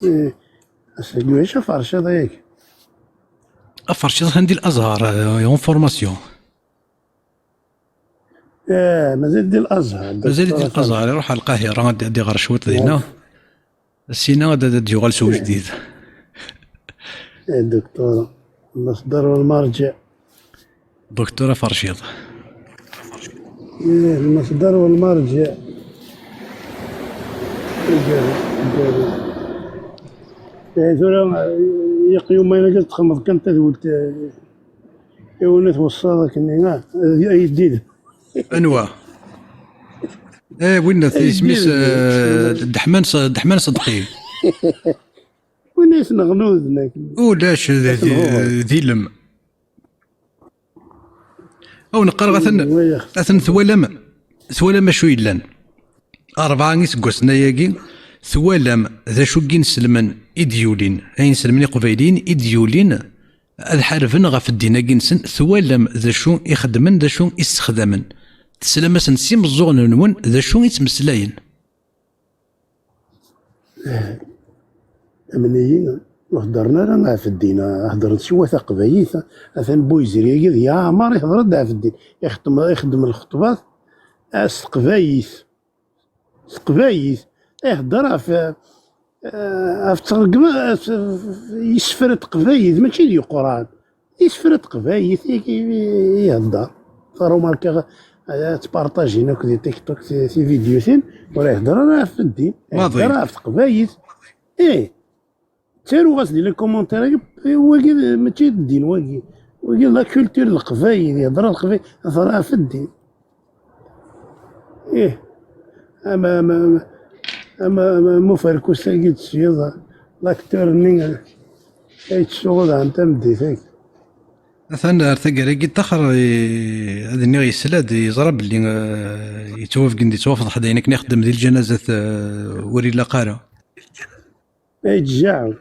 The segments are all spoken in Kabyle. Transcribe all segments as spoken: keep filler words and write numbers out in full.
Eh, ass-agi ulac aferciḍ ayagi. Aferciḍ atan di Lazhar, eh, en formation. Eh, mazal di Lazhar. Mazal di Lazhar, iruḥ ɣer Lqahira, ad, ad iɣer cwiṭ dinna. Sina ad, ad d-yuɣal s ujdid. Eh, docteur, المصدر والمرجع. Docteur aferciḍ. Eh, المصدر والمرجع. Iger, iger. Eh, tura, eh, yeqyum ma yella txedmeḍ kan tadwilt, eh, i win i tweṣṣaḍ akken, ah, ay ddid. Anwa? Eh, winna, ay isem-is, ddid. Eh, Ddeḥman S-, Ddeḥman Ṣedqi. Win i yesneɣnuden akken. Ulac, d, d, d ilem. Aw neqqar, atan, atan twalam, twalam acu yellan. Rebɛa iseggasen ayagi, twalam d acu n yinselmen i d-yulin, ay inselmen iqbayliyen i d-yulin ad ḥarben ɣef ddin-agi-nsen, twalam d acu i xeddmen, d acu i ssexdamen. Teslam-asen s imeẓẓuɣen-nwen, d acu i ttmeslayen. Amen-iyi, ur heddren ara ɣef ddin, heddren siwa taqbaylit. Atan Buyzri-agi d yeɛmer ihder-d ɣef ddin, ixeddem, ixeddem lxeṭbat, ah, s teqbaylit. S teqbaylit. Ihedder ɣef, eh, ɣef tṛegma, ɣef yisefra n teqbaylit, mačči d Leqran. Isefra n teqbaylit i, i, i ihedder. Remarqueɣ, eh, ttpartajin akk di TikTok ti-, tividyutin, ur ihedder ara ɣef ddin. Maḍi. Ihedder ɣef teqbaylit. Ih. Ttaruɣ-as di les commentaires-agi, wagi d, mačči d ddin, wagi. Wagi d la culture n leqbayel, ihedder ɣef leqbayel, ihedder ɣef ddin. Ih. Ama, ama, ama, ama, ama am uferkus-agi d-tesliḍ, l'acteur-nni ay yettsuɣudɛen tameddit-agi. Atan ar taggara-agi ṭṭaxer, i-, ad iniɣ yesla-d, yeẓra belli, eh, yettwabeggen-d, yettwafḍeḥ-d ayen akken ixeddem di lǧanazat, eh, ur ilaq ara. Ay ttjaɛu.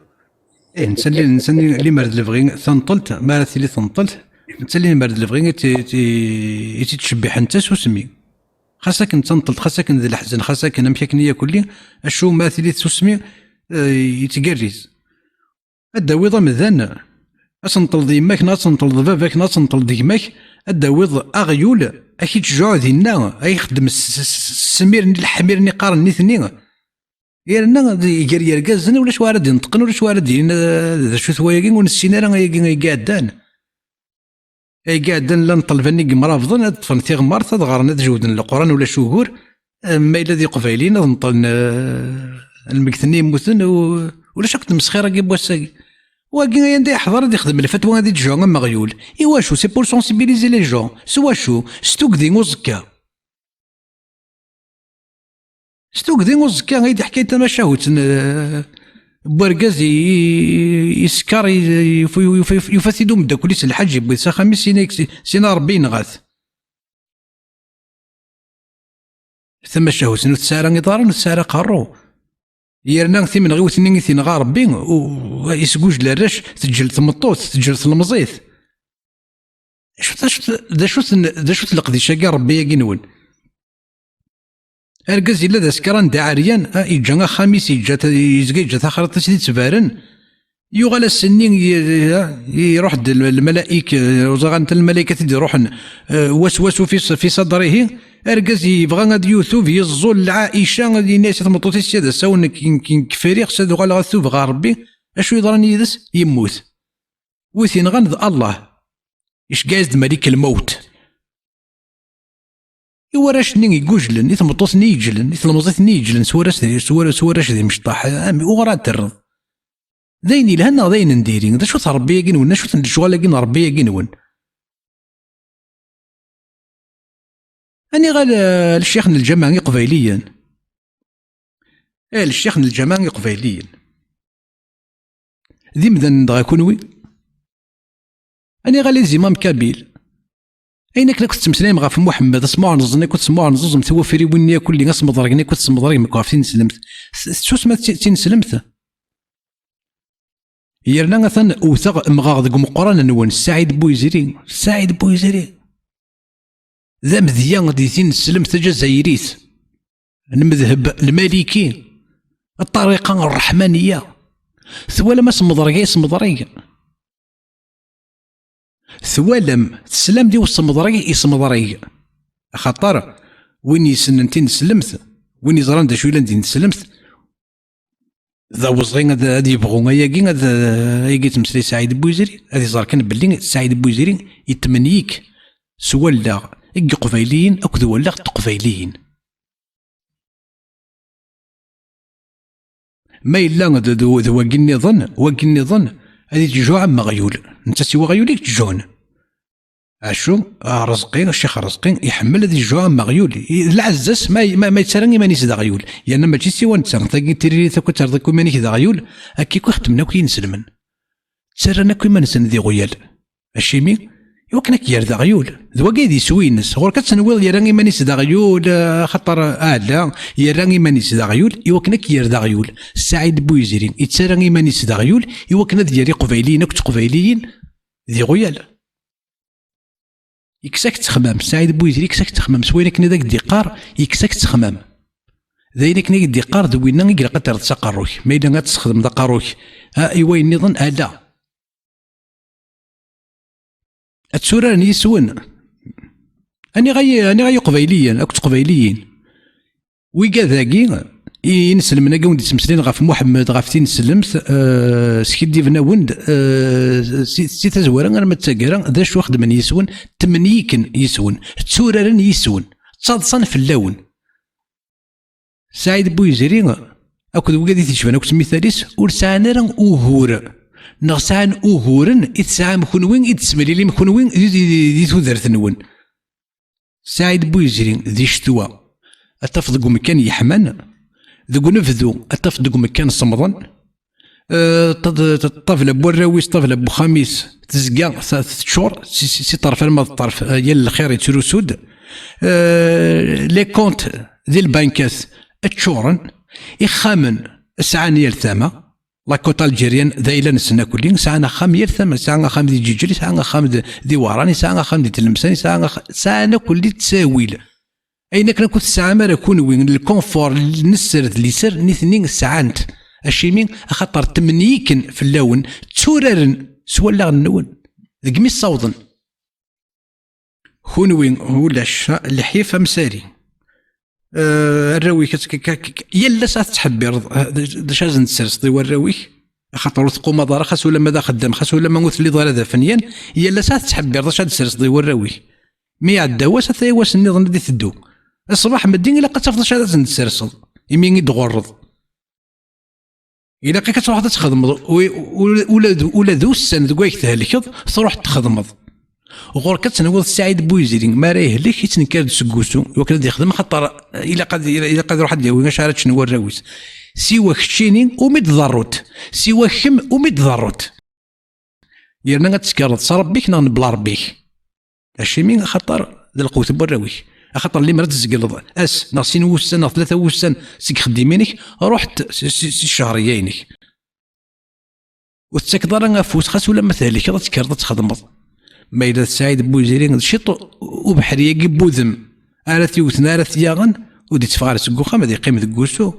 Eh, netta li-, netta li-, limer d lebɣi tanṭelt, mi ara tili tanṭelt, netta limer d lebɣi i tt-, i tt-, i tt-ittcebbiḥen d tasusmi. Xas akken d tanṭelt, xas akken d leḥzen, xas akken amek akken i yakulli, acu ma tili tsusmi, eh, yettgerriz. Ad d-tawiḍ amdan, ad tenṭleḍ yemma-k, neɣ ad tenṭleḍ baba-k, neɣ ad tenṭleḍ gma-k, ad d-tawiḍ aɣyul, ad k-ittjuɛ dinna, ad ixeddem s, s, s, s smir-nni, leḥmir-nni qqaren nitni. Yerna d-, gar yergazen, ulac wa ara d-ineṭqen, ulac wa ara d-yinin, eh, d acu-t wayagi, ur nessin ara ayagi ay iɛeddan. Ay iɛeddan llan ṭṭelba-nni n yimrabḍen ad ṭṭfen tiɣmert, ad ɣren, ad jewden Leqran, ulac ugur. Eh, ma yella d Iqbayliyen ad neṭṭlen, eh, lmegten-nni yemmuten, u-, ulac akk tmesxir-agi n wass-agi. Wagi ay anda yeḥḍer ad ixdem lfatwa ad ittjuɛ ameɣyul. I wacu? C'est pour sensibiliser les gens. S wacu? S tugdi uẓekka. S tugdi uẓekka ay d-ḥkayent tamacahut n, eh, n wergaz i, i, isekker, i, yufa, yufa, yufa-t-id umeddakel-is lḥaǧ, yewwi-t s axxam-is, sina, sina Rebbi yenɣa-t. Tamacahut-nni ur tesɛi ara iḍarren, ur tesɛi ara aqerru. Yerna timenɣiwt-nni i t-yenɣa Rebbi, u, isgujel arrac, teǧǧel tmeṭṭut, teǧǧel tlemẓit. D acu, d acu, d acu-ten, d acu-t leqdic-agi n Rebbi-agi-nwen? Argaz yella d asekran d aɛeryan, ah, yeǧǧa axxam-is, yeǧǧa ta-, yezga yeǧǧa taxriṭ-is d ittbaren, yuɣal ass-nni, i-, i-, iruḥ-d l-, lmalaik, eh, uẓaɣ anta lmalaykat i d-iruḥen, eh, waswas fi s-, fi ṣadrihi. Argaz yebɣa ad yutub, yeẓẓul lɛaica, ad yenna-yas i tmeṭṭut-is, "Ad asawen nekk, nekk, nekk friɣ, s ad uɣaleɣ ad tubeɣ ɣer Rebbi." Acu yeḍran yid-s? Yemmut. Wi t-yenɣan d Allah. Iceggeɛ-as-d Malik lmewt. I warrac-nni igujlen, i tmeṭṭut-nni iǧlen, i tlemẓit-nni iǧlen s warrac d, s warrac, s warrac d imecṭaḥ, am, uɣer ad terreḍ? D ayen yelhan neɣ d ayen n diri? D acu-t Ṛebbi-agi-nwen? D acu-t lecɣal-agi n Ṛebbi-agi-nwen? Aniɣal, eh, lecyax n lǧameɛ iqbayliyen? Eh, lecyax n lǧameɛ iqbayliyen. D imdanen dɣa kunwi? Aniɣal les imams kabyles? Ayen akken akk tettmeslayem ɣef Muḥemmed, asmuɛneẓen akk tesmuɛneẓem tiwafriwin-nni akk lli asmeḍreg-nni akk tesmeḍregem akk ɣef tineslemt. T-, tettusma d ti-, tineslemt? Yerna atan wteɣ, mɣeɣ deg umeqqran-nwen, Saɛid Buyzri. Saɛid Buyzri d amedya di tineslemt taǧazayrit, lmedheb lmaliki, ṭṭariqa ṛṛeḥmaniya. Twalam asmeḍreg ay asmeḍreg? Twalam, teslam-d i usemḍreg i semḍreg? Axaṭer win yessnen tineslemt, win yeẓran d acu yellan di tneslemt, d awezɣi ad, ad yebɣu ayagi, ad, ayagi yettmeslay Saɛid Buziri, ad iẓer kan belli Saɛid Buziri yetmenyik s wallaɣ n Iqbayliyen akked wallaɣ n Teqbayliyin. Ma yella d, d, d wagi nniḍen, wagi nniḍen, ad yettjuɛ am weɣyul. Netta si weɣyul i yettjuɛen. Acu? Ah, Rezqi, Ccix Rezqi, iḥemmel ad yettjuɛ am weɣyul. I, d lɛezza-s ma, ma, ma yettarra iman-is d aɣyul. Yerna mačči siwa netta. Tagi tiririt akk ad terreḍ akk iman-ik d aɣyul, akka i xeddmen akk yinselmen. Ttarran akk iman-nsen d iɣyal. Acimi? Iwakken ad k-yerr d aɣyul. D wagi ay d iswi-ines. Ɣur-k ad tenwiḍ yerra iman-is d aɣyul, eh, axaṭer, eh, ala, yerra iman-is d aɣyul, iwakken ad k-yerr d aɣyul. Saɛid Buyezri, yettarra iman-is d aɣyul, iwakken ad yerr Iqbayliyen akk d Teqbayliyin d iɣyal. Yekkes-ak ttexmam, Saɛid Buyezri yekkes-ak ttexmam, s wayen akken i d ak-d-iqqar, yekkes-ak ttexmam. D ayen akken i d-iqqar, d winna i ilaq ad terreḍ s aqerru-k. Ma yella ad tesxedmeḍ aqerru-k, ah, i wayen nniḍen, ala. Ad tturaren yis-wen. Aniɣ ay, aniɣ ay Iqbayliyen, akk d Teqbayliyin. Wigad-agi, i-, inselmen-agi wen-d-yettmeslayen ɣef Muḥemmed, ɣef tineslemt, eh, skiddiben-awen-d, eh, si, si tazwara arma d taggara, d acu i xeddmen yis-wen? Tmenyiken yis-wen, tturaren yis-wen, ttaḍsan fell-awen. Saɛid Buyezri akked wigad i t-icban akk s mital-is, ur sɛan ara ugur, neɣ sɛan uguren i tesɛam kunwi, i d-tessemlilim kunwi di, di, di, di tudert-nwen. Saɛid Buyezri di ccetwa ad tafeḍ deg umekkan yeḥman, deg unebdu ad tafeḍ deg umekkan semmḍen. Eh, ṭṭ-, ṭṭ-, ṭṭabla n warraw-is, ṭṭabla n wexxam-is, tezga ta-, teččur si, si, si ṭṭerf arma d ṭṭerf, eh, yal lxir yettrusu-d. Eh, les comptes di lbankat ččuren, ixxamen sɛan yal tama. La côte algérienne d ayla-nsen akk-, sɛan axxam yal tama, sɛan axxam di Ǧiǧel, sɛan axxam d-, di Waran, sɛan axxam di Tlemsan, sɛan ax-, sɛan akk ttawil. Ayen akken akk ur tesɛam ara kunwi, le confort n sser d liser, nitni sɛan-t. Acimi? Axaṭer tmenyiken fell-awen, tturaren s wallaɣ-nwen, deg mi ssawḍen. Kunwi ulac lḥif amsari. Eh, arraw-ik, ad k-, k-, k-, yal ass ad tettḥebbireḍ, eh, d, d acu ad sen-tesserseḍ i warraw-ik? Axaṭer ur teqqumaḍ ara, xas ulamma d axeddam, xas ulamma ur telliḍ ara d afenyan, yal ass ad tettḥebbireḍ acu ad d-tesserseḍ i warraw-ik. Mi iɛedda wass, ata wass nniḍen ad iteddu. Ṣṣbeḥ meddi ilaq ad tafeḍ acu ara sen-d-tesserseḍ, imi i d-ɣurreḍ. Ilaq-ak ad truḥeḍ ad txedmeḍ, u-, u-, ula d, ula d ussan deg wayeg thelkeḍ, truḥ txedmeḍ. Ɣur-k ad tenwiḍ Saɛid Buyezri, mi ara yehlek, yettnekkar-d seg wusu, iwakken ad yexdem, axaṭer ilaq ad, ilaq ad iruḥ ad d-yawi acu ara ččen warraw-is. Siwa keččini, umi d-ḍerrut. Siwa kemm, umi d-ḍerrut. Yerna ad tsekreḍ s Ṛebbi-k neɣ mebla Ṛebbi-k. Acimi? Axaṭer d lqewt n warraw-ik. Axaṭer limer ad tzegleḍ ass neɣ sin wussan neɣ tlata wussan seg ixeddim-inek, ruḥ-d s, s, s ccehriya-inek. Ur tettakeḍ ara afus, xas ulamma thelkeḍ, ad tekkreḍ ad txedmeḍ. Ma yella d Saɛid Buyezri, d ciṭ ubeḥri-agi n wudem ara t-iwten, ara t-yaɣen, ur d-itteffeɣ ara seg uxxam, ad yeqqim deg wusu.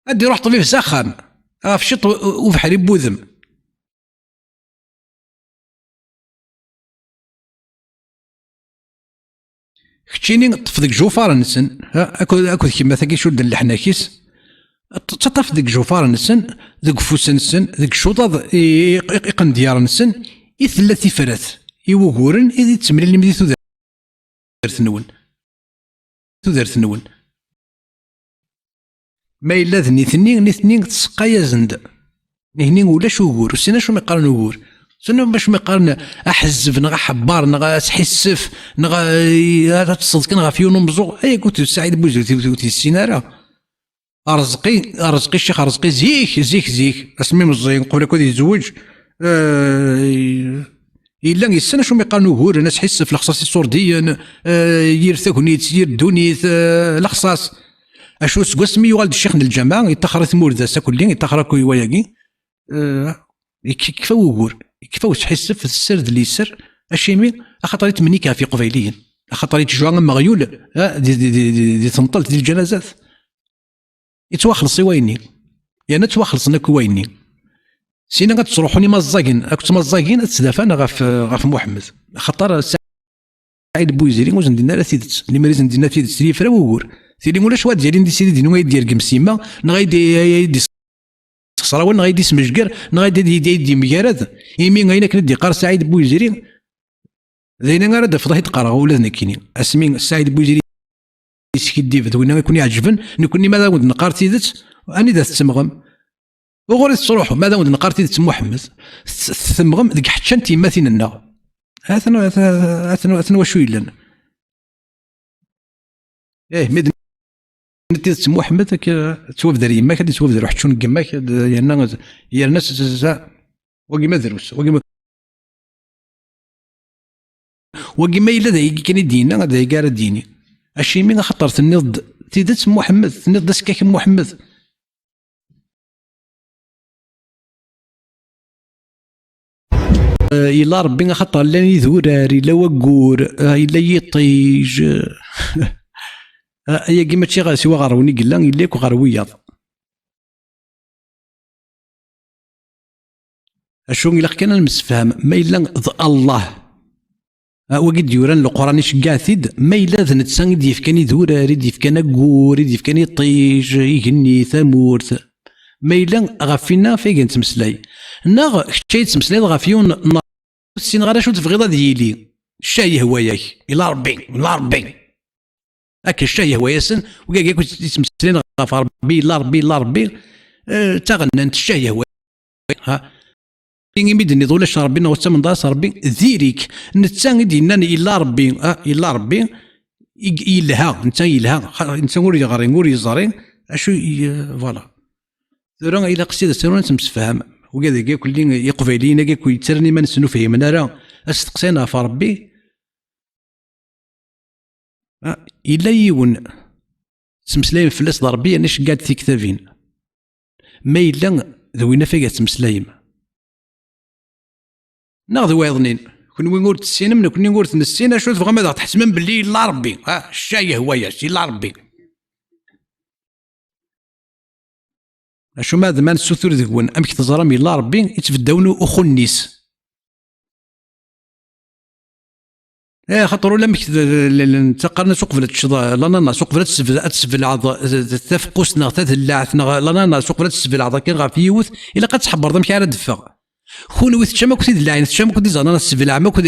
Ad d-iruḥ ṭṭbib s axxam, ɣef ciṭ u-, u-, ubeḥri n wudem. Keččini ṭṭef deg ijufaṛ-nsen, ha, akked, akked kemm, a tagi cudden leḥnak-is. Ṭ-, ṭṭef deg ijufaṛ-nsen, deg ufus-nsen, deg icuḍaḍ i, i, i, iqendyar-nsen, i tella tifrat, i wuguren i d-tettemlilim di tudert-nwen. Tudert-nwen. Ma yella d nitni, nitni tseqqay-asen-d. Nitni ulac ugur, ur ssinen acu mi qqaren ugur. Ur ssinen acu mi qqaren aḥezzeb neɣ aḥebbar neɣ asḥissef neɣ, eh, ad teṣṣeḍ kan ɣef yiwen umẓuɣ. Ay, akked Saɛid Buzut ur t-yessin ara. Arezqi, Arezqi, Ccix Arezqi, zik, zik, zik, asmi meẓẓi, qbel akk ad yezweǧ, eh, yella yessen acu mi qqaren uguren, asḥissef, lexṣaṣ iṣurdiyen, eh, yir tagnit, yir ddunit, eh, lexṣaṣ. Acu, seg wasmi yuɣal d ccix n lǧameɛ, yeṭṭaxer i tmurda-s akk-, yeṭṭaxer akk i wayagi, eh, yek-, yekfa wugur, yekfa usḥissef, sser d liser. Acimi? Axaṭer yettmenni ɣef Iqbayliyen. Axaṭer yettjuɛ am weɣyul, eh, di, di, di, di, di tenṭelt, di lǧanazat. Yettwaxleṣ i wayenni. Yerna ttwaxelṣen akk wayenni. Sina ad ttruḥun imaẓẓagen, akk ttmaẓẓagen ad ttdafan ɣef, ɣef Muḥemmed. Axaṭer Saɛid Buyziri ur sen-d-yenni ara tidet. Limer i sen-d-yenna tidet, yefra wugur. Tili ulac wa d-yalin di sidi dinu ay d-yergem s yemma, neɣ ay d-, ay, ay d-yessexṣer awal, neɣ ay d-yesmejger, neɣ ay d-, ay d-, ay d-yemgarad. Imi ayen akken i d-yeqqar Saɛid Buyziri, d ayen ara d-tafeḍ ad t-id-qqareɣ ula d nekkini. Asmi Saɛid Buyziri yeskiddib d winna i ken-iɛeǧben, nekkni ma d awen-d-neqqar tidet, anida tettemmɣem? Uɣur i tettruḥum? Ma d awen-d-neqqar tidet n Muḥemmed, tet-, temmɣem deg ḥečča n tyemmatin-nneɣ. Atan, atan, atan, atan wacu yellan. Eh, mi d-, tidet n Muḥemmed, akka, tettwabder yemma-k, ad d-yettwabder uḥečču n yemma-k, ad, yerna, yerna s, s, s, wagi ma drus, wagi ma, wagi ma yella d ayagi kan i d-yenna, d ayagi ara d-yini. Acimi? Axaṭer tenniḍ-d tidet n Muḥemmed, tenniḍ-d askak n Muḥemmed. Eh, yella Ṛebbi, axaṭer llan idurar, yella waggur, eh, yella yiṭij. Eh, ayagi mačči ɣer siwa ɣer win i yella, yella akk ɣer wiyaḍ. Acu ilaq kan ad nemsefham, ma yella d Allah, ah, wagi d-yuran Leqran, iceggeɛ-t-id, ma yella d netta i d-yefkan idurar, i d-yefkan aggur, i d-yefkan iṭij, igenni, tamurt, ma yella ɣef winna ɣef ay nettmeslay, neɣ kečč ay tettmeslayeḍ ɣef yiwen n, ur ssineɣ ara acu tebɣiḍ ad yili, ccah yehwa-yak, ila Ṛebbi, ila Ṛebbi. Akken ccah yehwa-yasen, wigad akk yettmeslayen ɣef Ṛebbi, yella Ṛebbi, yella Ṛebbi, eh, d taɣennant, ccah yehwa. Ha? Imi d-tenniḍ ulac Ṛebbi neɣ ur tettamneḍ ara s Ṛebbi, diri-k. Netta i d-yennan yella Ṛebbi, ah, yella Ṛebbi, i, yelha, netta yelha, xa-, netta ur yeɣri, ur yeẓri, acu i, voilà. Tura ilaq s tidet tura ad nettemsefham. Wigad-agi akk lli, Iqbayliyen-agi akk yettarran iman-nsen ur fhimen ara, ad steqsayen ɣef Ṛebbi, ah, yella yiwen, ttmeslayen fell-as d Ṛebbi, yerna iceggeɛ-d tiktabin. Ma yella d win afag ad ttmeslayem. Neɣ d wayeḍnin. Kenwi ur tessinem, nekkni ur t-nessin, acu tebɣam ad aɣ-tḥetmem belli yella Ṛebbi? Ah, ccah yehwa-yas, yella Ṛebbi. Acu ma d ma nessutur deg-wen, amek teẓram yella Ṛebbi, i ttbeddawen u-, uxunnis? Eh, xaṭer ulamek d, d, d, d, ttaqaren-as uqbel ad teččeḍ, eh, lananas, uqbel ad tesbel-, ad tesbelɛeḍ, eh, d, d, tafeqqust neɣ tadellaɛt neɣ lananas, uqbel ad tesbelɛeḍ akken ɣef yiwet, ilaq ad tḥebbreḍ amek ara d-teffeɣ. Kunwi teččam akk tidellaɛin, teččam akk d izananas, tesbelɛem akk d,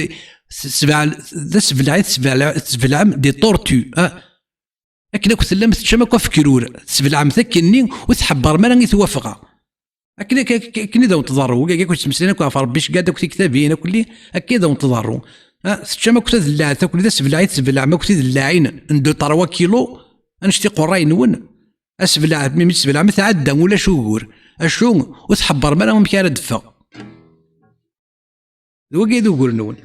s-, sebɛa-, d asebleɛ i tesbelɛ-, tesbelɛem des tortues, ah. Akken akk tellam teččam akk afekrur, tesbelɛem-t akkenni ur tḥebberem ara i twafeɣ. Akken, ak-, ak-, akken i d awen-tḍerru, wigad akk yettmeslayen akk ɣef Ṛebbi, iceggeɛ-d akk tiktabin, akk lli, akken i d awen-tḍerru. Ah, teččam akk tadellaɛt, akk d asebleɛ i tesbelɛem akk tidellaɛin, n deux trois kilos, annect iqerray-nwen. Asebleɛ, mi, mi tesbelɛem, tɛedda, ulac ugur. Acu, ur tḥebberem ara amek ara d-teffeɣ. D wagi i d ugur-nwen.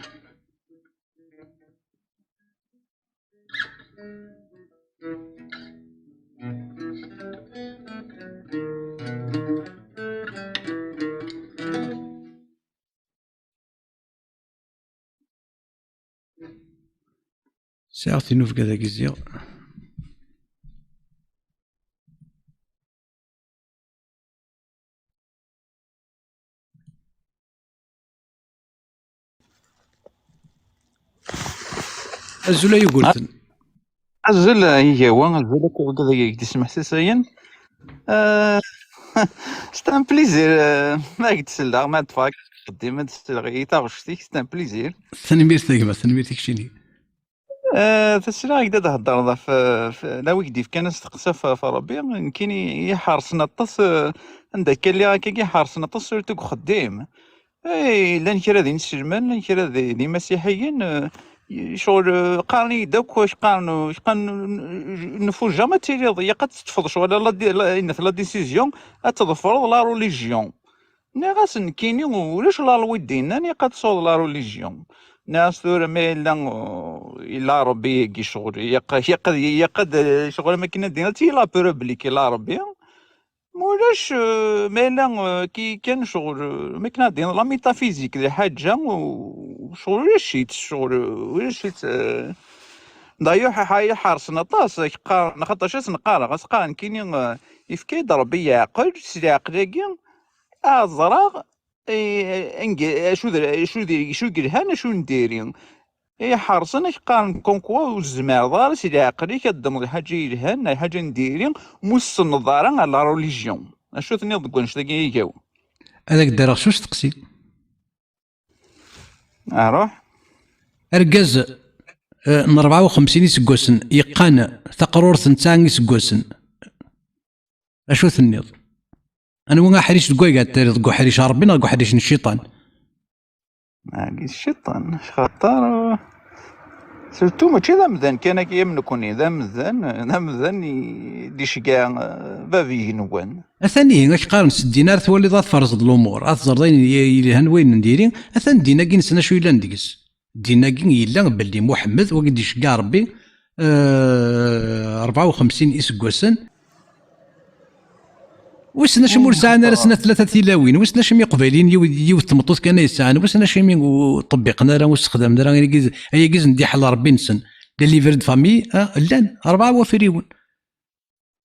Sɛiɣ tinubga dagi ziɣ. Azul ay Yugurten. Azul a Igawa, azul akk wigad ay ak-d-ismeḥsisayen. Eh, c'est un plaisir, eh, ma ak-d-selleɣ, ma d-ffɣeɣ axeddim, ad d-selleɣ i taɣect-ik, c'est un plaisir. Tanemmirt a gma, tanemmirt i keččini. Eh, tasla ak-d ad d-heddreḍ ɣef, eh, f-, la wi k-d-ifkan asteqsi ɣef, ɣef Ṛebbi, nekkini i ḥerṣen aṭas, eh, anda akka lliɣ akka i ḥerṣen aṭas, surtout deg uxeddim. Eh, llan kra d inselmen, llan kra d, d imasiḥiyen, eh, ccɣel, eh, qqaren-iyi-d akk, qqaren, qqaren, ne faut jamais ad tiliḍ, ilaq ad teṭṭfeḍ ccɣel, la di-, la, la décision, ad tḍefreḍ la religion. Nniɣ-as nekkini ulac la loi d-yennan ilaq ad tesɛuḍ la religion. Nniɣ-as tura ma yella, uh, yella Ṛebbi-agi ccɣel, ilaq, ilaq, ilaq ad, ccɣel am akken ad d-yenna, ad tili la preuve belli yella Ṛebbi. Ma ulac, uh, ma yella, uh, ki-, kan ccɣel, uh, am akken ad d-yenna, la métaphysique d lḥaǧa, u ccɣel ulac-itt, ccɣel ulac-itt, uh, d'ailleurs, ḥa-, ḥa-, ḥerṣen aṭas, ak-qqaren, xaṭer acu asen-qqareɣ, as-qqaren kini, uh, Yefka-yi-d Ṛebbi leɛqel, s leɛqel-agi ad ẓreɣ, eh, anga, acu d, acu d, acu yelhan, acu n diri. Iḥerṣen ad k-qqaren comme quoi ur tezmireḍ ara si leɛqel-ik ad d-txedmeḍ lḥaǧa yelhan, neɣ lḥaǧa n diri, ma ur tessneḍ ara à la religion. Acu tenniḍ deg wanect-agi igaw? Ad ak-d-rreɣ s usteqsi. Aruḥ. Argaz, eh, n rebɛa u xemsin iseggasen, yeqqan taqrurt n tesɛa iseggasen. Acu tenniḍ? Anwa aḥric deg wayga ad tariḍ, deg uḥric n Ṛebbi neɣ deg uḥric n cciṭan? Agi d cciṭan, axaṭer, eh, surtout mačči d amdan kan akka am nekkni, d amdan, d amdan i d-iceggeɛ, eh, bab igenwan. Atan ihi, ad k-qqaren s ddin ara twaliḍ, ad tferẓeḍ lumuṛ, ad teẓreḍ ayen yelhan wayen n diri. Atan ddin-agi-nsen acu yellan deg-s? Ddin-agi yella belli Muḥemmed, wagi d-iceggeɛ Ṛebbi, eh, rebɛa u xemsin iseggasen. Wissen acimi ur sɛan ara snat tlata tilawin? Wissen acimi Iqbayliyen yiw-, yiwet tmeṭṭut kan ay sɛan? Wissen acimi ur ṭebbiqen ara, ur ssexdamen ara ayagi, ayagi d ddḥel-nsen? Le livret de famille, ah, llan rebɛa wafriwen.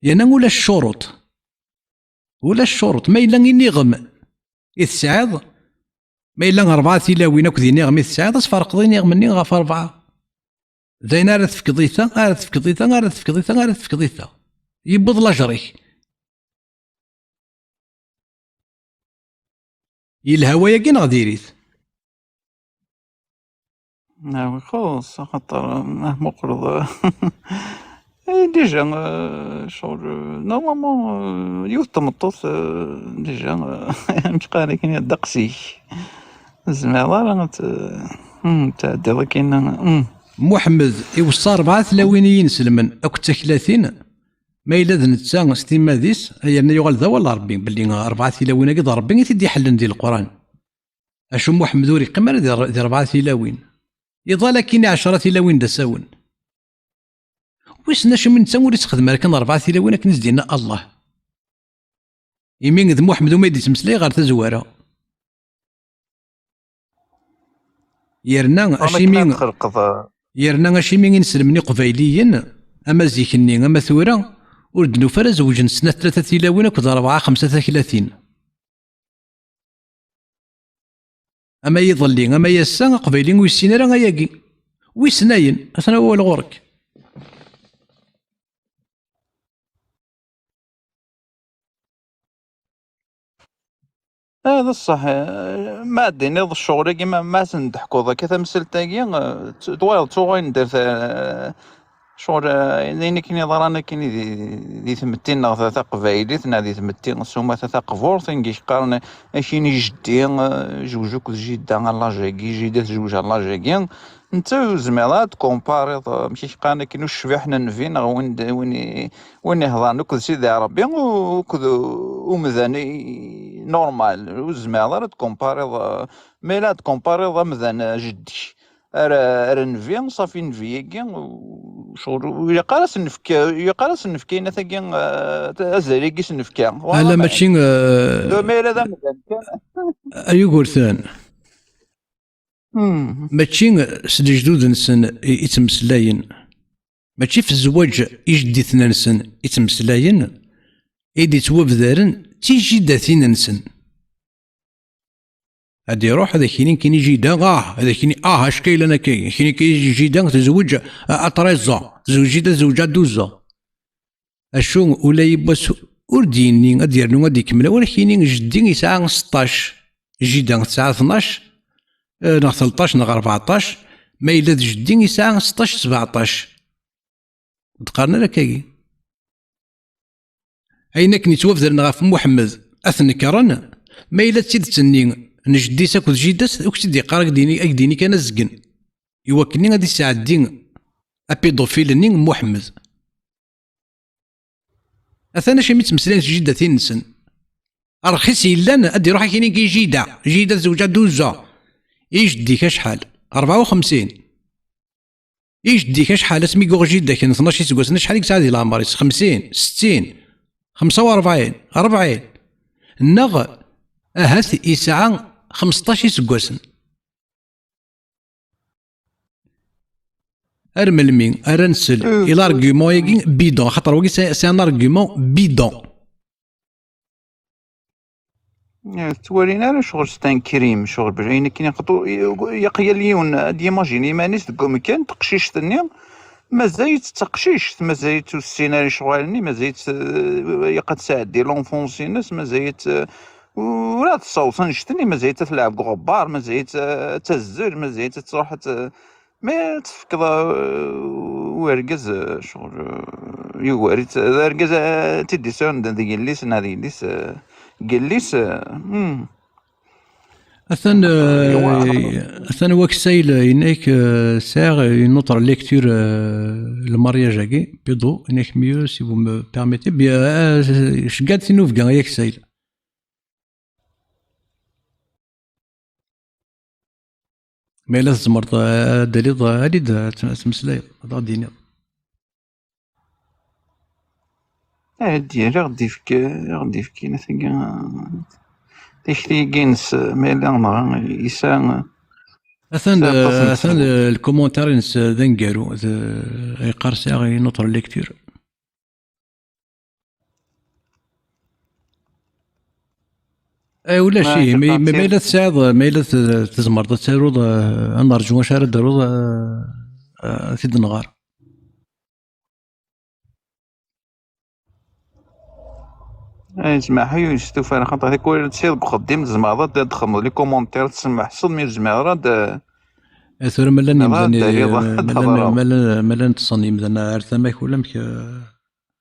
Yerna ulac ccuruṭ. Ulac ccuruṭ. Ma yella iniɣem i tesɛiḍ, ma yella rebɛa tilawin akked iniɣem i tesɛiḍ, ad tferqeḍ iniɣem-nni ɣef rebɛa. D ayen ara tefkeḍ i ta, ara tefkeḍ i ta, ara tefkeḍ i ta, ara tefkeḍ i ta. Yewweḍ lajer-ik. Yelha wayagi neɣ diri-t? Ah, ixuṣṣ, axaṭer, ah, muqleḍ. Eh, déjà, eh, ccɣel, eh, normalement, eh, yiwet tmeṭṭut, eh, déjà, eh, amek qqaren akken, ddeqs-ik. Ur tezmireḍ ara ad t-, hmm, tɛeddiḍ akken, hmm. Muḥemmed iweṣṣa rebɛa tlawin i yinselmen akked taklatin, ma yella d netta s timmad-is, yerna yuɣal d awal n Ṛebbi, belli rebɛa tilawin-agi d Ṛebbi i t-id-iḥellen di Leqran. Acu Muḥemmed ur iqqim ara di, di rebɛa tilawin. Iḍal akkin i ɛecra tilawin d asawen. Wissen acimi netta ur ittxedm ara kan rebɛa tilawin akken i s-d-yenna Allah. Imi d Muḥemmed umi d-ittmeslay ɣer tazwara. Yerna acimi, yerna acimi inselmen iqbayliyen, ama zik-nni, ama tura, ur d-nufi ara zewǧen snat tlata tilawin akked rebɛa xemsa taklatin? Ama iḍelli, ama ass-a, aqbayli ur yessin ara ayagi. Wissen ayen, atan wawal ɣur-k. Ah, d ṣṣeḥ, eh, ma ad d-tiniḍ ccɣel-agi, ma, ma ad sen-d-teḥkuḍ akka tamsalt-agi, eh, t-, twalaḍ tuɣal-d ar ta-, ccɣel, eh, d ayen akken yeḍran akken di, di tmetti-nneɣ ta-, taqbaylit, neɣ di tmetti s umata taqburt, ayen i qqaren akini jeddi, eh, jewj akked jidda a l'âge-agi, jidda tejwej a l'âge-agi. Netta ur tezmireḍ ad tkumpariḍ, eh, amek i qqaren akken, ucbiḥ n nnbi neɣ win d-, win i, win iheḍren akked Sidi Ṛebbi, u-, akked umdan i, normal. Ur tezmireḍ ara ad tkumpariḍ, eh, ma yella ad tkumpariḍ amdan, eh, jeddi-k. Ar, ar nnbi, ṣafi nnbi-agi, u-, ccɣel, ur ilaq ara ad s-nefk, ur ilaq ara ad s-nefk ayen atagi, eh, azal-agi s-nefka. Ala, mačči, eh, ma yella d amdan kan. A Yugurten. Hmm. Mačči s lejdud-nsen i, i ttmeslayen. Mačči f zzwaǧ ijedditen-nsen i ttmeslayen, i d-ittwabdaren d tijidatin-nsen. Ad iruḥ, ad ak-yini nekkini jida, ah, ad ak-yini, ah, acka yellan akka, ad ak-yini nekkini jida tezweǧ a, a treize ans, tezweǧ jida tezweǧ a douze ans. Acu, ula yiwwas ur d-yenni, ad d-yernu, ad d-ikemmel, ur ak-yini jeddi yesɛa seṭṭac, jida tesɛa tnac, eh, neɣ tleṭṭac neɣ rbeɛṭac, ma yella d jeddi yesɛa seṭṭac, sbeɛṭac. Ur d-qqaren ara akkagi. Ayen akken yettwabedren ɣef Muḥemmed ad t-nekren, ma yella d tidet-nni n jeddi-s akked jida-s, ur k-tt-id-yeqqar, ad k-d-yini, ad k-d-yini kan azgen, i wakken ad isɛeddi apidufil-nni n Muḥemmed. Atan acimi ttmeslayen s jiddatin-nsen. Rxis yellan, ad d-iruḥ akini i jida. Jida tezweǧ a douze ans. I jeddi-k acḥal? Rebɛa u xemsin. I jeddi-k acḥal? Asmi yuɣ jida-k n tnac iseggasen, acḥal i yesɛa di leɛmer-is? Xemsin, settin, xemsa u rebɛin, rebɛin. Neɣ ahat yesɛa xmesṭac iseggasen. Ar melmi ara nsel i l'argument-agi bidon? Axaṭer wagi c'est, c'est un argument bidon. Ur ttwalin ara ccɣel s tankrim, ccɣel bla ayen akken iqeṭṭu, yaq yal yiwen ad yimajini iman-is deg umkan, teqcict-nni mazal-itt d taqcict, mazal-itt ur tessin ara lecɣal-nni, mazal-itt, eh, yaq ad tesɛeddi l'enfance-ines, mazal-itt, eh, ur ad tessaweḍ annect-nni, mazal-itt ad telɛeb deg uɣebbar, mazal-itt, eh, ad tazzel, mazal-itt ad truḥ ad t-, mi ad tefkeḍ, eh, i urgaz, eh, ccɣel, eh, yugar-itt, d argaz, eh, ad t-id-isɛun d, d yelli-s, neɣ d yelli-s, eh, deg yelli-s, eh, hmm. Atan, eh, atan waksayl, eh, yenna-k, eh, sɛiɣ une autre lecture, eh, le mariage-agi, Pido, yenna-k mieux si vous me permettez. Bien, eh, ceggeɛ-d tinubga, ay aksayl. Ma yella tzemreḍ, eh, ad d-taliḍ, eh, ali-d, eh, ad tmeslayeḍ, ad aɣ-d-tiniḍ. Ad d-yerr, ad ɣ-d-ifk, ad ɣ-d-ifk inat-agi, tikti-agi-ines, ma yella neɣra yesɛa, atan, yesɛa aṭas n, atan, eh, lkumuntar-ines, eh, d aneggaru, d, eh, yeqqar sɛiɣ une autre lecture. Eh, ulac, ma ihi, ma, ma, ma yella tesɛiḍ, ma yella t-, tzemreḍ ad taruḍ, eh, ad nerǧu acu ara d-taruḍ, eh, eh, ad t-id-nɣer. Ay, ttmaḥ, ur yestufa ara, xaṭer tikwal tesɛiḍ deg uxeddim, tzemreḍ ad d-txedmeḍ les commentaires, ad tsemmeḥseḍ, mi ur tezmireḍ ad d-, eh, tura ma llan yimdanen, ad d-taliḍ, eh, ma llan, ma llan, ma llan ṭṭsen yimdanen ar tama-k, ulamek, eh,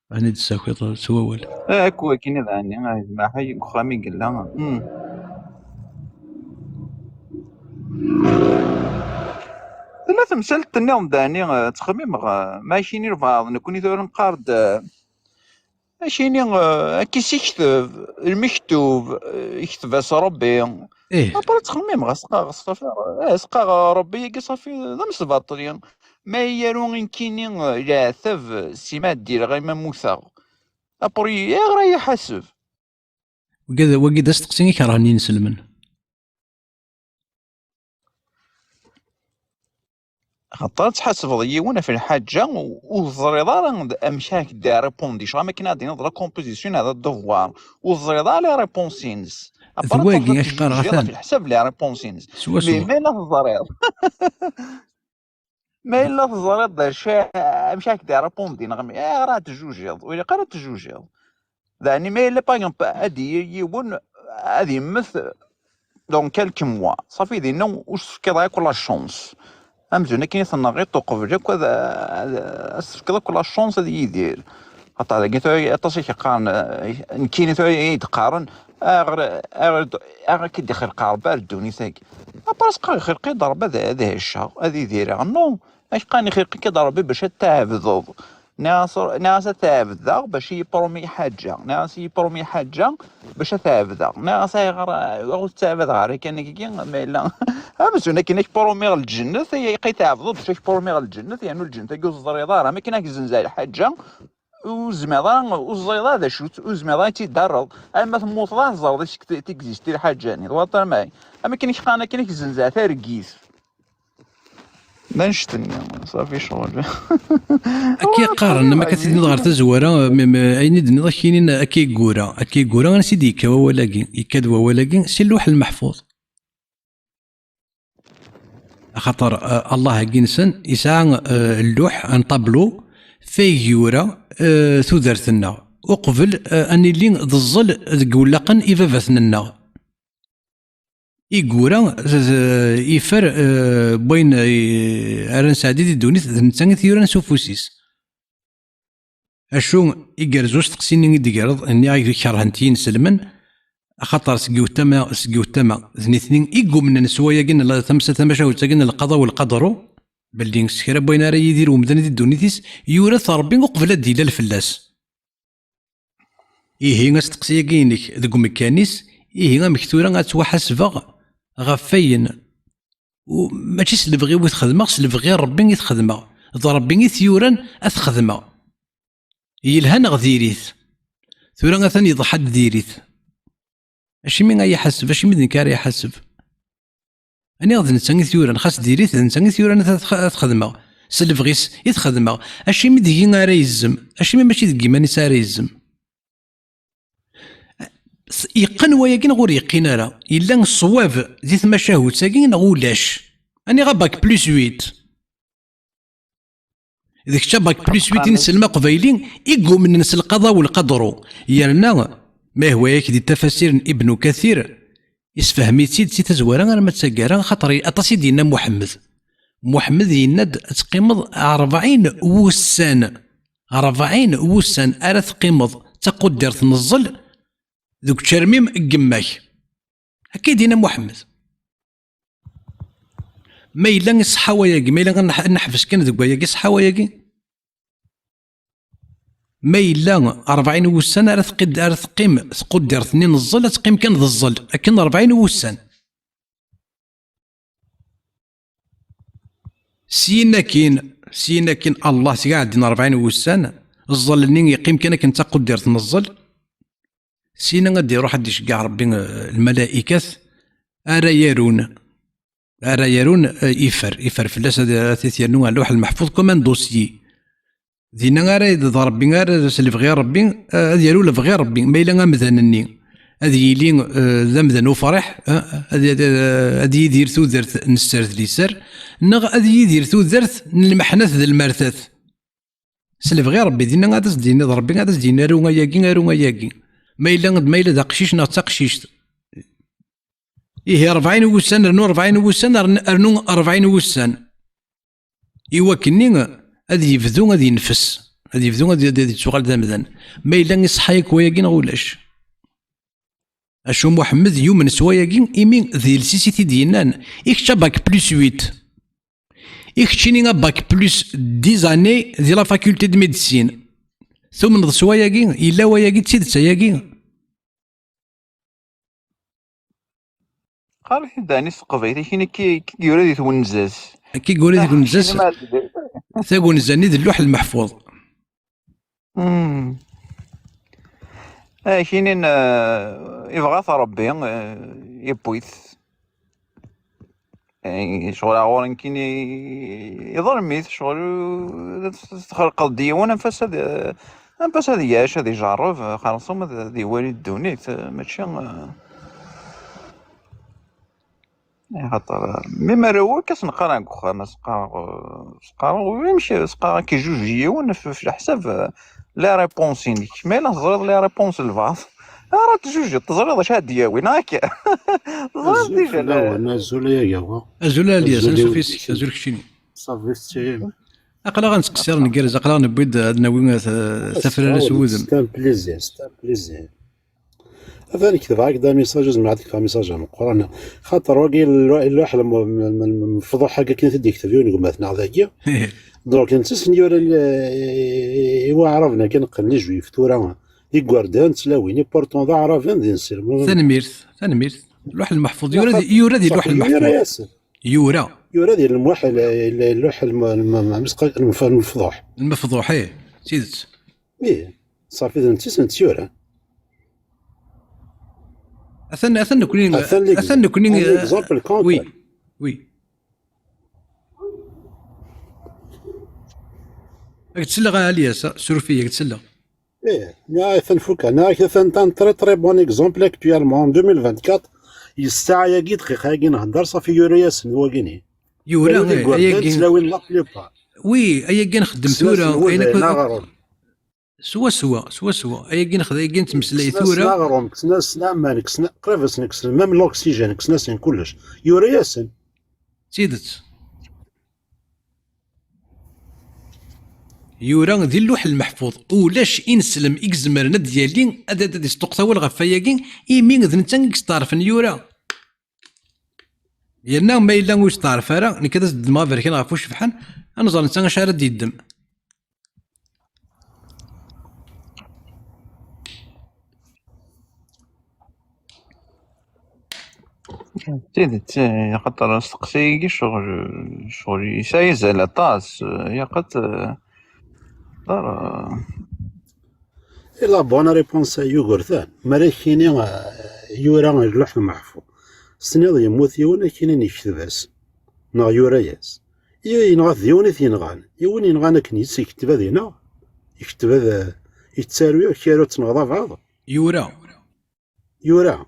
Ɛni d-tessakiḍ s wawal? Akk wakken i d ɛni, ah, zzmaḥ-agi deg uxxam i yella. Hmm. Tella temsalt nniḍen d ɛni, eh, ttxemmimeɣ, eh, ma akini lbaɛḍ, nekkni tura nqar-d, eh, akini, eh, akka i s-ikteb, lmektub, eh, ikteb-as Rebbi. Ih. Après ttxemmimeɣ, as-qqareɣ, ṣafi, eh, as-qqareɣ Rebbi-agi ṣafi d amesbaṭli. Ma yaru inkini leɛtab, sima ddireɣ ima mmuteɣ. Après, ayɣer ara yi-ḥaseb? Wagi d, wagi d asteqsi i kerhen yinselmen. Axaṭer ad tḥasbeḍ yiwen ɣef lḥaǧa, u-, ur teẓriḍ ara d amek ara k-d-irripundi. Ccɣel am akken ad d-tiniḍ la composition neɣ d devoir. Ur teẓriḍ ara les réponses-ines. D après, wagi ad k-qqareɣ, atan. Ɣef leḥsab les réponses-ines. Swaswa. Mais ma yella teẓriḍ. Ma yella teẓriḍ d acu, amek ara k-d-irripundi neɣ mi, ayɣer ara tjujiḍ? Ur ilaq ara ad tjujiḍ. Daɛni ma yella, par exemple, ad d-yili yiwen, ad yemmet dans quelques mois, ṣafi dinna ur s-tefkiḍ ara akk la chance. Amzun akken i tenɣiḍ uqbel akk ad, ad, ad s-tefkeḍ akk la chance ad yidir. Xaṭer dagi tura aṭas i k-qqaren, eh, nekkini tura i d-qqaren, ayɣer, ayɣer, ayɣer i k-id-ixelq Rebbi ar ddunit-agi? Après, qqar ixelq-iyi-d Rebbi ad, ad ɛiceɣ, ad idireɣ. Non, ak-qqaren ixelq-ik-id Rebbi bac ad tɛebdeḍ. Nniɣ-as, nniɣ-as ad tɛebdeɣ bac i yi-promi lḥaǧa. Nniɣ-as i yi-promi lḥaǧa bac ad tɛebdeɣ. Nniɣ-as ayɣer, eh, ur tettɛabadeɣ ara kan akka, ma yella amzun akken ak-promiɣ lǧennet, ay, ay tɛebdeḍ bac ak-promiɣ lǧennet, yernu lǧennet-agi ur teẓriḍ ara. Ma akken ak-zzenzeɣ lḥaǧa, ur tezmireḍ ara, ur teẓriḍ ara d acu-tt, ur tezmireḍ ara ad tt-id-terreḍ. Alamma temmuteḍ ara teẓreḍ acu k-, t-, existi lḥaǧa-nni. Twalaḍ arma, am akken i k-qqaren akken i k-zzenzeɣ targit. D annect-nni, ṣafi ccɣel. Akka i qqaren, am akka teddiḍ ɣer tazwara, mi, mi, ayen i d-tenniḍ akinin akka i yura, akka i yura, ansi d-yekka wawal-agi? Yekka-d wawal-agi si Lluḥ Lmeḥfuḍ. Axaṭer, eh, Allah-agi-nsen yesɛa, eh, lluḥ, un tableau, fayeg yura, eh, tudert-nneɣ, uqbel, eh, ad nili d ẓẓel deg wellaqen ibabaten-nneɣ. I yura, d, d, ifer, eh, n wayen, eh, ara nesɛeddi di ddunit, d netta i t-yuran s ufus-is. Acu igerrez usteqsi-nni i d-tegreḍ, nniɣ-ak kerhen-t yinselmen, axaṭer seg yiwet tama, seg yiwet tama, d nitni i yumnen s wayagi n la-, tamsa-, tamacahut-agi n lqaḍa u lqadru, belli s kra n wayen ara yidir umdan di ddunit-is, yura-t Ṛebbi uqbel ad d-ilal fell-as. Ihi, asteqsi-agi-inek deg umekkan-is, ihi amek tura ad ttwaḥasbeɣ ɣef wayen U-, mačči s lebɣi-w i t-xedmeɣ, s lebɣi n Ṛebbi i t-xedmeɣ. D Ṛebbi i t-yuran ad t-xedmeɣ. Yelha neɣ diri-t? Tura atan yeḍḥa-d diri-t. Acimi ara yi-iḥaseb? Acimi d nekk ara yi-iḥaseb? Aniɣ d netta i t-yuran, xas diri-t, d netta i t-yuran ad t-, ad t-xedmeɣ. S lebɣi-s i t-xedmeɣ. Acimi deg-i ara yezzem? Acimi mačči deg yiman-is ara yezzem? s-, yeqqen wayagi neɣ ur yeqqin ara? Yella ṣṣwab di tmacahut-agi neɣ ulac? Aniɣ a bac plus huit? D kečč a bac plus huit i neslem aqbayli i yumnen s lqaḍa u lqadru. Yerna, ma yehwa-yak di tafasir n Ibnu Kathir, isefhem-itt-id si tazwara arma d taggara, xaṭer aṭas i d-yenna Muḥemmed. Muḥemmed yenna-d ad teqqimeḍ rebɛin wussan. Rebɛin wussan ara teqqimeḍ d taquddirt n ẓẓel deg učermim n yemma-k. Akka i d-yenna Muḥemmed. Ma yella iṣeḥḥa wayagi, ma yella ad neḥ-, ad neḥbes kan deg wayagi, iṣeḥḥa wayagi? Ma yella rebɛin wussan ara teqqid-, ara teqqim tquddirt-nni n ẓẓel, ad teqqim kan d ẓẓel, akken rebɛin wussan. Syin akkin, syin akkin Allah s-iɛeddin rebɛin wussan, ẓẓel-nni yeqqim kan akken d taquddirt n ẓẓel. Syin ad d-iruḥ ad d-iceggeɛ Rebbi, eh, lmala'ikat ara yarun, ara yarun, eh, ifer, ifer fell-as ad, ad t-yernu ar Lluḥ Lmeḥfuz comme un dossier. Dinna ara d Rebbi, ara s lebɣi n Rebbi, eh, ad yaru lebɣi n Rebbi. Ma yella amdan-nni ad yili, eh, d amdan ufriḥ, eh, ad, ad, ad yidir tudert n sser d liser, neɣ ad yidir tudert n lmeḥnat d lmertat. S lebɣi n Rebbi, dinna ad as-d-yiniḍ Rebbi, ad as-d-yini aru ayagi, aru ayagi. Ma yella, ma yella d aqcic neɣ d taqcict. Ihi rebɛin wussan, rnu rebɛin wussan, rn-, rnu rebɛin wussan. I wakken-nni ad yebdu ad yenfes, ad yebdu ad, ad, ad yettuɣal d amdan. Ma yella iṣeḥḥa yakk wayagi neɣ ulac? Acu Muḥemmed yumen s wayagi, imi d iles-is i t-id-yennan, i kečč a bac plus huit, i keččini a bac plus dix années di la faculté de médecine. Tumneḍ s wayagi? Yella wayagi d tidet ayagi? Qqar-it-id ɛni s teqbaylit, akkin i k-, i k-yura di twenza-s. Akka i yura di twenza-s. Tagunza-nni d Lluḥ Lmeḥfuz. Hmm. Akkin, eh, ibɣa-t Rebbi, eh, yewwi-t. Eh, ccɣel ar ɣur-i nekkini iḍlem-it, ccɣel, eh, txelqeḍ-d yiwen, anef-as ad, anef-as ad yac, ad ijerreb, xerṣum ad, ad iwali ddunit, eh, mačči, eh, axaṭer, eh, mi ara wakk ad s-neqqar deg uxxam, ad s-qqareɣ, eh, s-qqareɣ, wi amek, s-qqareɣ, ad k-ijuj yiwen, f, f leḥsab, eh, les réponses-inek. Ma yella teẓriḍ les réponses n lbaɛḍ, ara tjujiḍ, teẓriḍ acu ad d-yawi, neɣ akka? Teẓriḍ déjà la- Azul a Yagawa. Azul a Lyas, azul ansuf yis-k, azul keččini. Ṣafi tettihim. Aql-aɣ ad nettqeṣṣir ngerrez, aql-aɣ newwi-d ad nawi, eh, tafrara s wudem. C'est un plaisir, c'est un plaisir. Atan ketbeɣ-ak-d amisaj, zemreɣ ad k-fkeɣ amisaj ameqqran. Xaṭer wagi llu-, lluḥ lm-, m-, m-, m-, mefḍuḥ akka akken i t-id-yekteb yiwen n gma-tneɣ dagi. Donc, netta s-, yura l-, i, i waɛraben akken qqen les juifs tura d igerdan d tlawin, i pourtant d aɛraben d inselmen. Tanemmirt, tanemmirt. Lluḥ Lmeḥfuz, yura di, yura di Lluḥ Lmeḥfuz. Yura-yasen. Yura. Yura di lmuḥ, l-, l-, lluḥ lm-, lm-, lm-, lmefḍuḥ. Lmefḍuḥ, ih, d tidet. Ih, ṣafi d netta i sen-tt-yuran. Atan, atan nekkni, atan nekkni, un, euh, exemple concret. Oui, oui. Ad k-selleɣ a Lyas, suref-iyi, ad k-selleɣ. Ih, ya, atan fukan. Atan, atan très, très bon exemple actuellement, en deux mille vingt-quatre, yessaɛa-yagi, dqiqa-yagi nhedder, ṣafi yura-yasen wagini. Yura, ih, tlawin la plupart. Oui, ayagi nxeddem tura, ayen akk. Swaswa, swaswa. Ayagi nexdem, ayagi nettmeslay tura. Kksen-asen aɣrum, kksen-asen aman, kksen, qrib ad sen-kksen, même l'oxygène, kksen-asen kullec. Yura-yasen. D tidet. Yura di Lluḥ Lmeḥfuz. Ulac ineslem i izemren ad d-yali, ad, ad, ad d-isṭuqqet awal ɣef wayagi, imi d netta i yesteɛṛfen yura. Yerna ma yella ur yesteɛṛef ara, nekk ad as-ddmeɣ aberkan ɣef ucebḥan, ad nẓer netta acu ara d-yeddem. D tidet, eh, axaṭer asteqsi-agi ccɣel, ccɣel yesɛa azal aṭas, eh, yaqat, eh, ḍar, eh. Et la bonne réponse a Yugurtan, mi ara k-yini, eh, yura Lluḥ Lmeḥfuz. S-tiniḍ yemmut yiwen, ad k-yinin yekteb-as, neɣ yura-yas. I yenɣa-t d yiwen i t-yenɣan. Yiwen yenɣan akken yis-, iketteb ad ineɣ, iketteb ad, eh, yettaru, kra ur tenɣeḍ abaɛḍ. Yura. yura.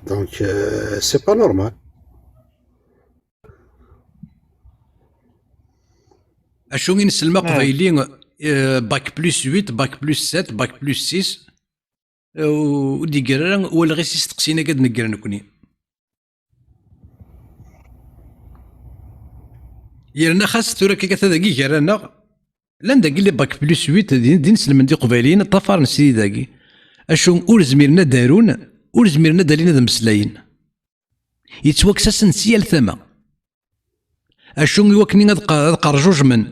Donc, euh, c'est pas normal. Acu i nsellem aqbayli, euh, bac plus huit, bac plus sept, bac plus six, euh, ur d-iger ara walaɣ-is isteqsiyen-agi ad negger nekni. Yerna xas tura akka tadagi gar-aneɣ, llan dagi les bac plus huit, d, d inselmen d iqbayliyen, ṭṭafaren srid dagi. Acu ur zmiren ad arun, ur zmiren ad alin ad mmeslayen. Yettwakkes-asen si yal tama. Acu i wakken ad qa-, ad qarjujmen,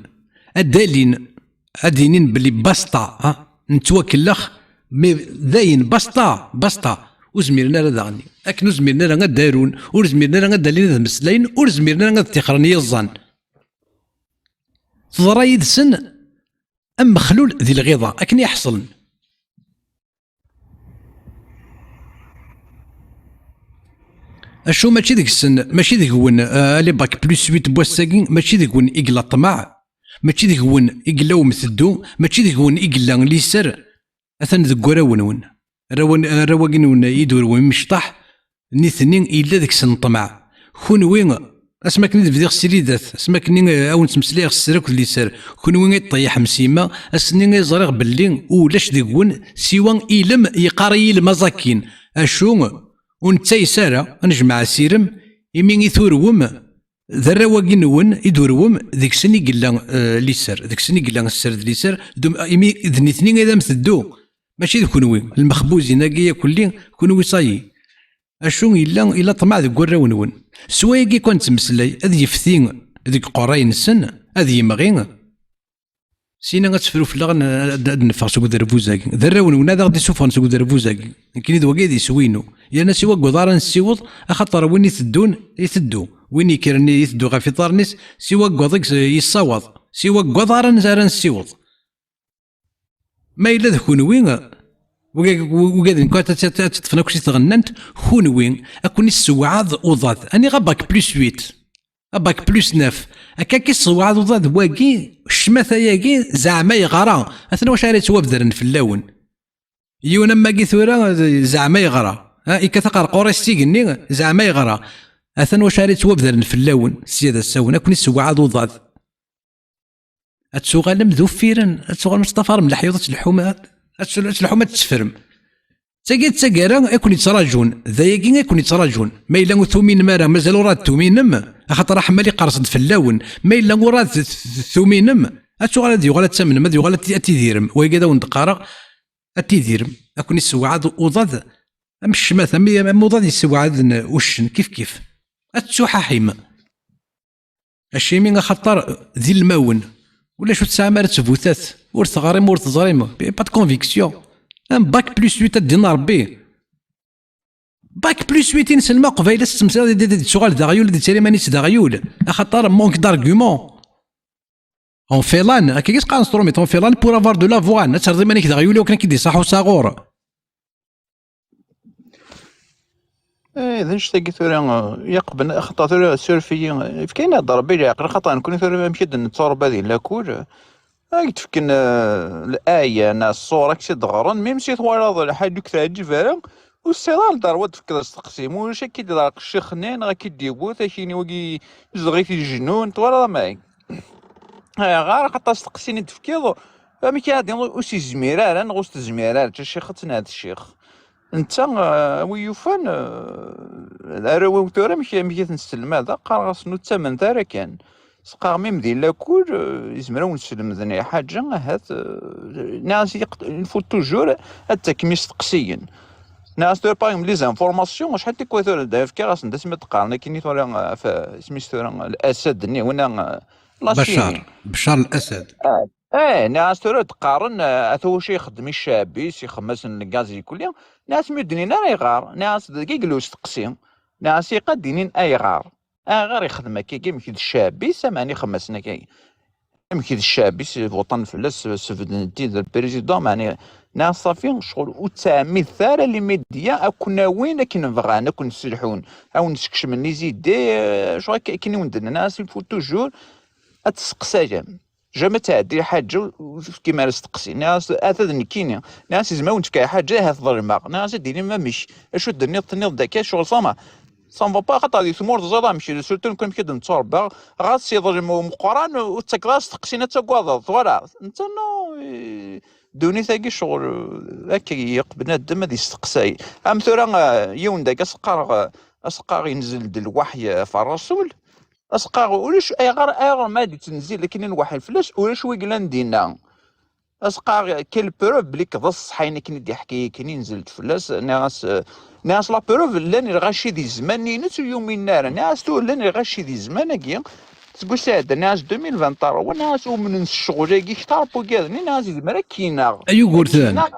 ad d-alin, ad inin belli basta, ha? Nettwakellex, mais dayen, basta, basta. Ur zmiren ara daɣen. Akken ur zmiren ara ad d-arun, ur zmiren ara ad d-alin ad mmeslayen, ur zmiren ara ad ṭṭixren yiẓẓan. Teḍra yid-sen am mexlul di lɣiḍa, akken i ḥeṣlen. Acu mačči deg-sen, mačči deg-wen, euh, les bac plus huit n wass-agi, mačči deg-wen i yella ṭṭmeɛ, mačči deg-wen i yella umteddu, mačči deg-wen i yella liser, atan deg warraw-nwen. Arraw-, arraw-agi-nwen i d-urwen imecṭaḥ, nitni yella deg-sen ṭṭmeɛ. Kunwi, asmi akken i d-bdiɣ slidat, asmi akken i, eh, awen-ttmeslayeɣ s sser akked liser, kunwi i ṭṭeyyḥem s yemma, ass-nni i ẓriɣ belli ulac deg-wen siwa ilem yeqqar i yilem aẓakin. Acu, ur nettayes ara, ad nejmeɛ asirem, imi i turwem, d arraw-agi-nwen i d-turwem, deg-sen i yella, eh, liser, deg-sen i yella sser d liser, d um-, imi d nitni i d am-teddu, mačči d kunwi. Lmexbuzin-agi akulli, kunwi sayi. Acu yella, yella ṭṭmeɛ deg warraw-nwen. S wayagi kan nettmeslay, ad yefti deg uqerray-nsen, ad yemɣi. Sina ad tefru fell-aɣ, ad, ad neffeɣ seg uderbuz-agi. D arraw-nwen ad aɣ-d-issufɣen seg uderbuz-agi. Nekkini d wagi ad iswi-inu. Yerna si waggaḍ ara nessiweḍ, axaṭer win iteddun, iteddu. Win yekkren iteddu ɣef iḍarren-is, si waggaḍ i yessawaḍ. Si waggaḍ ara n-, ara nessiweḍ. Ma yella d kunwi, wigad, wigad n kwat ad, ad, ad teṭṭfen akk si tɣennant, kunwi, ad ken-issewɛed uḍad. Aniɣ a bac plus huit, a bac plus neuf, akka k-issewɛed uḍad wagi, ccmata-yagi, zeɛma yeɣra, atan wacu ara yettwabdren fell-awen. Yiwen am wagi tura, zeɛma yeɣra, ha, ikkat aqerqur-is s igenni, zeɛma yeɣra. Atan wacu ara yettwabdren fell-awen, sya d asawen, ad ken-issewɛed uḍad. Ad tuɣalem d uffiren, ad tuɣalem ad teṭṭafarem leḥyuḍ, ad telḥum, ad, ad tel-, ad telḥum, ad teffrem. D tagi d taggara i ken-yettraǧun, d ayagi i ken-yettraǧun. Ma yella ur tuminem ara, mazal ur ad tuminem, axaṭer aḥemmal iqerres-d fell-awen. Ma yella ur ad t-, t-, tuminem, ad tuɣal ad yuɣal ad tamnem, ad yuɣal ad t-, ad tidirem. Wayagi ad awen-d-qqareɣ, ad tidirem. Ad ken-issewɛed uḍad am ccmata, am, am uḍad yessewɛaden uccen, kif kif. Ad tettuḥaḥim. Acimi? Axaṭer d ilmawen. Ulac ur tesɛam ara ttbutat. Ur teɣrim, ur teẓrim. Pas de conviction. Un bac plus huit ad d-ina Rebbi. Bac plus huit i nsellem aqbayli, ad s-ttmeslayeḍ, d, d, d, d, tuɣal d aɣyul, ad d-yettali iman-is d aɣyul. Axaṭer manque d'argument. En filan, akka i s-qqaren s trumit, en filan pour avoir de l'avoine. Ad terreḍ iman-ik d aɣyul i wakken ad k-id-iṣaḥ usaɣur. Eh, d annect-agi tura, eh, yeqben, axaṭer tura suref-iyi, eh, efk-iyi-d Rebbi leɛqel, axaṭer nekkni tura amek i d-netturebba di lakul, eh, ad k-d-fken, eh, laya neɣ ṣṣura, ad k-tt-id-ɣren, même si twalaḍ lḥaǧa ur k-teɛǧib ara, ur tesɛiḍ ara lderwa ad d-tefkeḍ asteqsi, ma ulac ad k-id-iḍerq ccix-nni neɣ ad k-id-iwwet, ad k-yini wagi izdeɣ-it lejnun, twalaḍ amek? Ayɣer? Axaṭer asteqsi-nni d-tefkiḍ, amek ara d-iniḍ ur s-izmir ara, neɣ ur s-tezmir ara, d tacixet neɣ d ccix. Netta, eh, wi yufan, eh, arraw-iw tura, amek, amek i ten-sselmadeɣ, qqareɣ-asen ur ttamnet ara kan. Seqqaɣ mim di lakul, eh, izmer ad wen-slemden i ḥaǧa, ahat, eh, nniɣ-as, il faut toujours ad d-takem isteqsiyen. Nniɣ-as tura, par exemple, les informations, acḥal tikwal tura da fkiɣ-asen-d asmi d-qqaren akkin i tura, eh, f-, isem-is tura, L-Asad-nni, winna, eh, la Chine. Bachar, Bachar L-Asad. Ah, eh, nniɣ-as tura d-qqaren, eh, ata wacu ixeddem i ccɛeb-is, ixemmasen n lgaz ikuli. Nniɣ-as mi ur d-nnin ara ayɣer. Nniɣ-as dagi yella usteqsi. Nniɣ-as iqad d-inin ayɣer. Ayɣer ixeddem akkagi, amek d ccɛeb-is, ameɛna ixemmasen akkagi? Amek d ccɛeb-is, votan fell-as, sbedden-t-id d président, meɛna, nniɣ-as ṣafi, ccɣel ur ttɛemmidet ara les médias ad ken-awin akken bɣan, ad ken-sselḥun, ad wen-skecmen les idées, eh, ccɣel akka, akken i wen-d-nnan, nniɣ-as il faut toujours ad tesseqsayem. Jamais ad tɛeddi lḥaǧa ur tefkim ara asteqsi. Nniɣ-as ata d nekkini. Nniɣ-as izmer ad wen-d-fkeɣ lḥaǧa, ahat ḍelmeɣ. Nniɣ-as ad d-tinim mamec. Acu d-tenniḍ, tenniḍ-d akka, ccɣel ça va. Ça ne va pas, axaṭer di tmurt teẓriḍ amek, surtout nekk amek i d-netturebba, ɣas iḍlem umeqqran, ur tettakeḍ ara asteqsi, ad tagadeḍ, twalaḍ. Netta, non, eh, ddunit-agi ccɣel, eh, akka yeq bnadem ad yesteqsay. Am tura, eh, yiwen dagi as-qqareɣ, eh, as-qqareɣ yenzel-d lwaḥy, eh, ɣef Rrasul, as-qqareɣ ulac, ayɣer, ayɣer ma ad yettnezil akken lwaḥy fell-as, ulac wi yellan dinna. As-qqareɣ quelle preuve belli d ṣṣeḥ ayen akken i d-iḥka akken i nzelt fell-as, nniɣ-as, nniɣ-as la preuve llan lɣaci di zzman-ines ur yuminen ara, nniɣ-as tura llan lɣaci di zzman-agi, seg wass iɛeddan, nniɣ-as deux mille vingt-trois, nniɣ-as umnen s ccɣel-agi ktar n wigad-nni, nniɣ-as izmer ad k-ineɣ. Ay Yugurten. Ad k-ineɣ.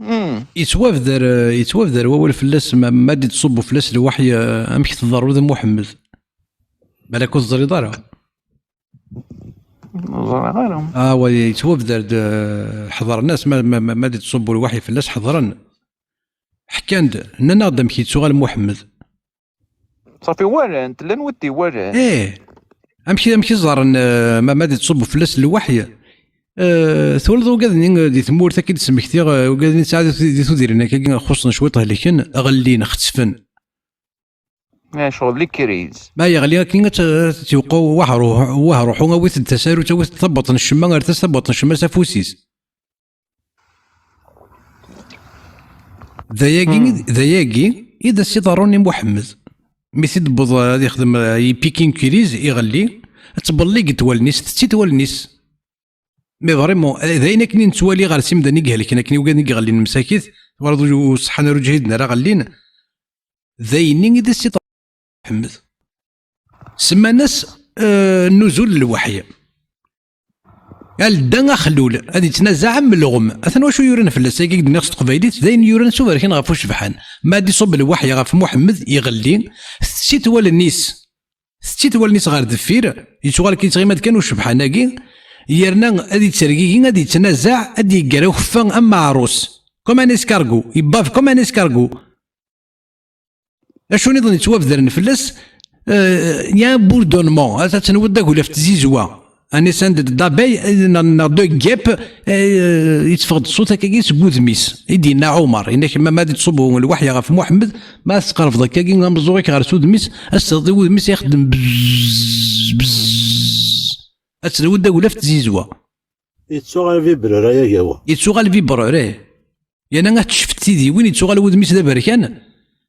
Hmm. Yettwabder, yettwabder wawal fell-as, ma, ma d-ittṣubbu fell-as lwaḥy, eh, amek tḍerru d Muḥemmed. Balak ur teẓriḍ ara. Ur ẓriɣ ara. Ah, wa yettwabder-d, eh, ḥeḍren-as, ma, ma, ma, ma d-ittṣubbu lwaḥy fell-as, ḥeḍren. Ḥkan-d, nnan-aɣ-d amek yettuɣal Muḥemmed. Safi walan-t, llan wid t-iwalan. Eh, amek, amek i ẓerren, eh, ma, ma d-ittṣubbu fell-as lwaḥy? Eh, twalaḍ ugad-nni, eh, di tmurt, akka i d-smektiɣ, eh, ugad-nni tesɛa di, di tudrin akka xuṣṣen cwiṭ, helken, ɣellin, xettfen. Eh, ccɣel d likriz. Ma yeɣli akken ad t-, ad t-yewqu wahruḥ-, wahruḥu, awit-d tasarut, awit-d tabwaṭ n ccemma, ar tas tabwaṭ n ccemma s afus-is. D ayagi, hmm, d ayagi i d as-iḍerrun i Muḥemmed. Mi t-id-tewweḍ ad ixdem, eh, i pikin kriz, iɣelli, ttbelligent wallen-is, tetti-t wallen-is. Mais vraiment, eh, d ayen akken i nettwali ɣer simdan i ihelken, akken i ugaden i iɣellin msakit, twalaḍ ur ṣeḥḥan ara ur ǧhiden ara ɣellin. D ayen i d as-iḍerrun Muḥemmed. Semman-as, eh, nuzul n lwaḥy. Alda Axlul, ad yettnazaɛ am lɣem. Atan wacu yuran fell-as, ayagi i d-nniɣ s teqbaylit, d ayen yuran s uberkan ɣef ucebḥan. Ma ad iṣubb lwaḥy ɣef Muḥemmed, iɣelli, tetti-t wallen-is. Tetti-t wallen-is ɣer deffir, yettuɣal kan yettɣima-d kan ucebḥan-agi, yerna ad yettergigi, ad yettnazaɛ, ad d-yegger akeffa am aɛrus. Comme un escargot, yebbaf comme un escargot. Acu nniḍen yettwabedren fell-as, eh, il y a un bourdonnement, ad tenwiḍ d agulaf n tzizwa. Un essaim de, d'abeilles, eh, neɣ, neɣ de guêpes, eh, yetteffeɣ-d ṣṣut akkagi seg wudem-is. I d-yenna Ɛumar, yenna-k ma, ma ad d-tṣubbu lwaḥya ɣef Muḥemmed, ma ad tqerrbeḍ akkagi ameẓẓuɣ-ik ɣer s udem-is, ad s-terreḍ i wudem-is ixeddem bzzz, bzzz. Ad tenwiḍ d agulaf n tzizwa. Yettuɣal vibreur, ay agawa. Yettuɣal vibreur, eh. Yerna ad tecfet tidiwin, yettuɣal wudem-is d aberkan.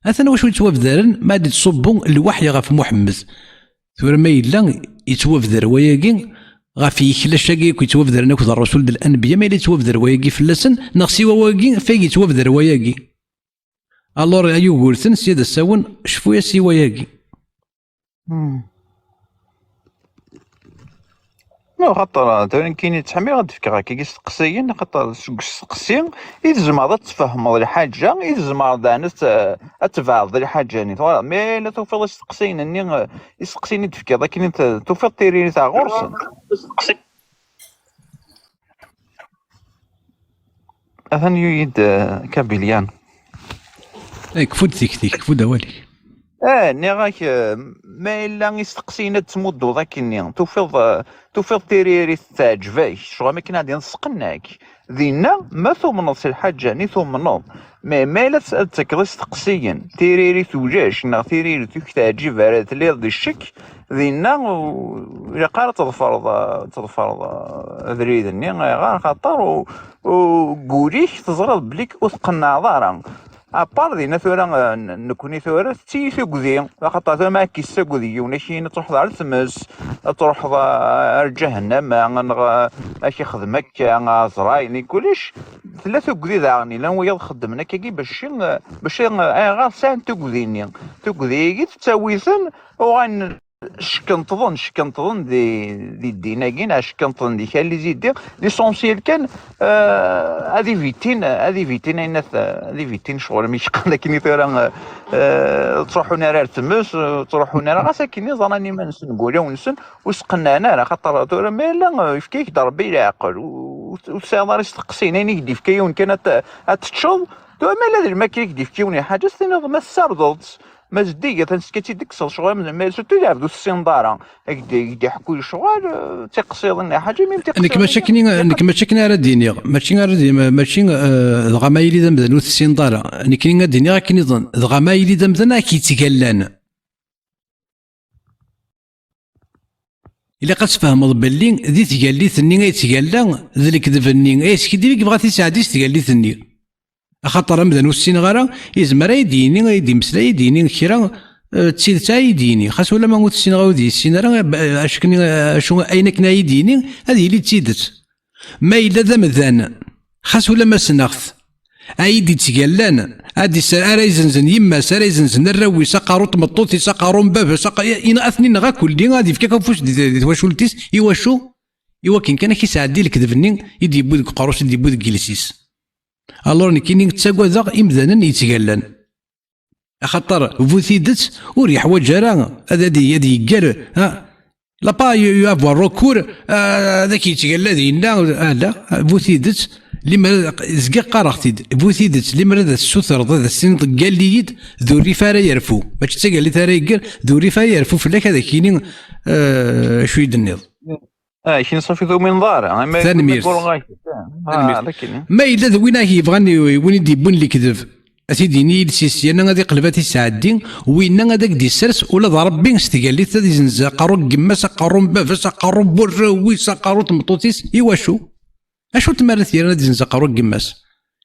Atan wacu yettwabdaren ma ad d-ittṣubbu lwaḥy ɣef Muḥemmed. Tura ma yella yettwabder wayagi ɣef yiklac-agi akk yettwabdaren akked Rrasul d Lanbiya, ma yella yettwabder wayagi fell-asen, neɣ siwa wayagi fay yettwabder wayagi. Alors, ay Yugurten, sya d asawen, cfu-yas i wayagi. Hmm. Non, xaṭer, tura nekkini ttḥemmiɣ ad d-fkeɣ akkagi isteqsiyen, xaṭer seg usteqsi i tzemreḍ ad tfehmeḍ lḥaǧa, i tzemreḍ daɣen ad t-, ad tebɛeḍ lḥaǧa-nni. Twalaḍ, mi la tufiḍ isteqsiyen-nni, isteqsiyen i d-tefkiḍ akken i t-, tufiḍ tiririt ɣer ɣur-sen. Atan yuyi-d, eh, Kabilyan. Eh, kfu-d tikti, kfu-d awal-ik. Eh, nniɣ-ak, eh, ma yella isteqsiyen ad tmudduḍ akkenni, tufiḍ, eh, tufiḍ tiririt teɛǧeb-ak, ccɣel am akken ad d-ineṣqen-ak. Dinna, ma tumneḍ s lḥaǧa-nni tumneḍ, ma, ma yella ad takeḍ isteqsiyen, tiririt ulac, neɣ tiririt ur k-teɛǧib ara, telliḍ di ccekk, dinna, ur ilaq ara ad tḍefreḍ, ad tḍefreḍ, eh, abrid-nni, ayɣer? Xaṭer u-, u-, deg wul-ik teẓriḍ belli ur tqenneɛeḍ ara. Apart dinna tura, eh, n-, nekkni tura tetti-yi tugdi, axaṭer tura ma ad k-yessaged yiwen, ad k-yini ad truḥeḍ ar tmes, ad truḥeḍ, eh, ar ǧahennama, neɣ, eh, ad k-ixdem akka, aẓray, ni kullec. Tella tugdi daɣen, yellan wiyaḍ xeddmen akkagi bac, eh, bac, eh, ayɣer sɛan tugdi-nni. Tugdi-agi tettawi-ten, uɣalen ckenṭḍen, ckenṭḍen di, di ddin-agi, neɣ ckenṭḍen di kra n les idées. L'essentiel kan, eh, ad ivitin, ad ivitin ayen at-, ad ivitin ccɣel, mi yeqqar akken i tura, eh, eh, ttruḥun ara ar tmes, eh, ttruḥun ara, ɣas akken i ẓran iman-nsen deg wulawen-nsen, ur sqenɛen ara, xaṭer tura ma yella, eh, yefka-yak-d Rebbi leɛqel, ur, ur, ur tesɛiḍ ara isteqsiyen, ayen i k-d-yefka yiwen kan ad t-, ad teččeḍ, tura ma yella d lmakla i k-d-yefka yiwen lḥaǧa, ad s-tiniḍ ma tessardeḍ-tt, Ma zeddig, atan teska-tt-id tekkseḍ ccɣel, ma surtout lɛebd ur tessineḍ ara. Ak-d-, ak-d-iḥekku lecɣal, eh, d tiqsiḍin, lḥaǧa, même tiqsiḍin. Nekk mačči akken i, nekk mačči akken ara d-iniɣ. Mačči ara d-, ma-, mačči, eh, dɣa ma yili d amdan ur tessineḍ ara. Nekkni ad d-iniɣ akken iḍen. Dɣa ma yili d amdan ad k-yettgallan. Ilaq ad tfehmeḍ belli di tgallit-nni ay yettgalla, d lekdeb-nni ay yeskiddib i yebɣa ad t-yesɛeddi s tgallit-nni. Axaṭer amdan ur ssineɣ ara, yezmer ad yi-d-yini, ad yi-d-yemmeslay, ad yi-d-yini kra, eh, d tidet ad yi-d-yini. Xas ulamma ur t-ssineɣ, ur d-yessin ara, eh, acu akken, eh, acu, ayen akken ad yi-d-yini, ad yili d tidet. Ma yella d amdan, xas ulamma ssneɣ-t, ad yi-d-ittgallan, ad is-, ara izenzen yemma-s, ara izenzen arraw-is, aqerru n tmeṭṭut-is, aqerru n baba-s, aqa-, in-, ad ten-ineɣ akk, ad yefk akk afus di, di twacult-is. Iwacu? Iwakken kan ad k-isɛeddi lekdeb-nni i d-yewwi deg uqerru-s, i d-yewwi deg yiles-is. Alors nekkini ttagadeɣ imdanen yettgallan. Axaṭer bu tidet ur yeḥwaǧ ara ad, ad, ad yeggar, ha? Là pas y avoir recours, ah, ad ak-yettgalla dinna, ah, la, bu tidet, limer zgiɣ qqareɣ-t-id, bu tidet, limer ad as-tessutreḍ, ad as-tiniḍ ggalli-yi-d, d urrif ara yerfu. Mačči d tagallit ara yeggar, d urrif ara yerfu fell-ak, ad ak-yini, ah, acu i d-tenniḍ. Ah, kini ṣafi tumineḍ ara. Tanemmirt. Tanemmirt. Ma yella d win ak yebɣan, win i d-yewwin lekdeb, ad t-id-yini yiles-is, yerna ad iqleb ad t-isɛeddi, winna ad ak-d-issers ula d Ṛebbi s tgallit, ad izenz aqerru n yemma-s, aqerru n baba-s, aqerru n warraw-is, aqerru n tmeṭṭut-is. Iwacu? Acu n tmerrit yerna ad izenz aqerru n yemma-s?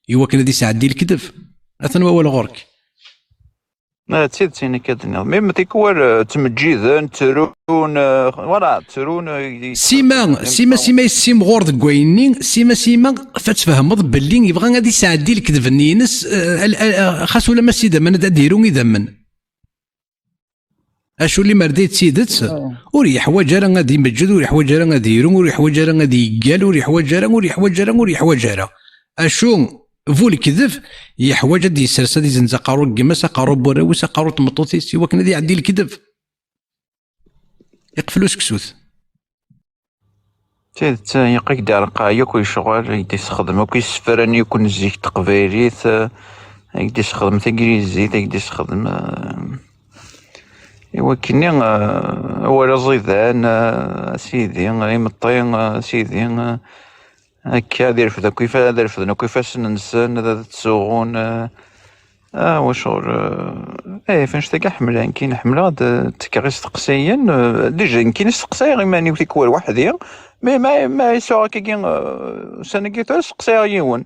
Iwakken ad isɛeddi lekdeb. Atan wawal ɣur-k. Ah, d tidet-inek ad d-tiniḍ. Mi tikwal, eh, ttmeǧǧiden, ttrun, eh, voilà, ttrun, eh, sima, sima, sima yessimɣur deg wayenni, sima, sima, ad tfehmeḍ belli yebɣa ad isɛeddi lekdeb-nni-ines, eh, al-, al-, eh, xas ulamma s idammen ad, ad d-iru idammen. Acu limer d tidet, ur yeḥwaǧ ara ad imeǧǧed, ur yeḥwaǧ ara ad iru, ur yeḥwaǧ ara ad yeggal, ur yeḥwaǧ ara, ur yeḥwaǧ ara, ur yeḥwaǧ ara. Acu bu lekdeb, yeḥwaǧ ad d-yessers, ad izenz aqerru n gma-s, aqerru n warraw-is, aqerru n tmeṭṭut-is, i wakken ad iɛeddi lekdeb. Iqfel useksut. D tidet, yeqqik-d ar lqaɛa akk lecɣal i d-yessexdem akk isefran yakk n zik n teqbaylit, eh, i d-yessexdem taglizit, i d-yessexdem, eh, i wakkenni, eh, awal aẓidan, eh, a sidi, imeṭṭi, eh, a sidi, eh, akka ad irfed akk ifa-, ad refden akk ifassen-nsen, ad, ad ttsuɣun, eh, Ah, wacuɣ, eh, eh, f annect-agi ḥemmleɣ, nekkini ḥemmleɣ ad ttekkeɣ isteqsiyen, eh, déjà nekkini steqsayeɣ iman-iw tikwal weḥd-i, mais ma, ma isuɣ akkagi, eh, ussan-agi tura steqsayeɣ yiwen.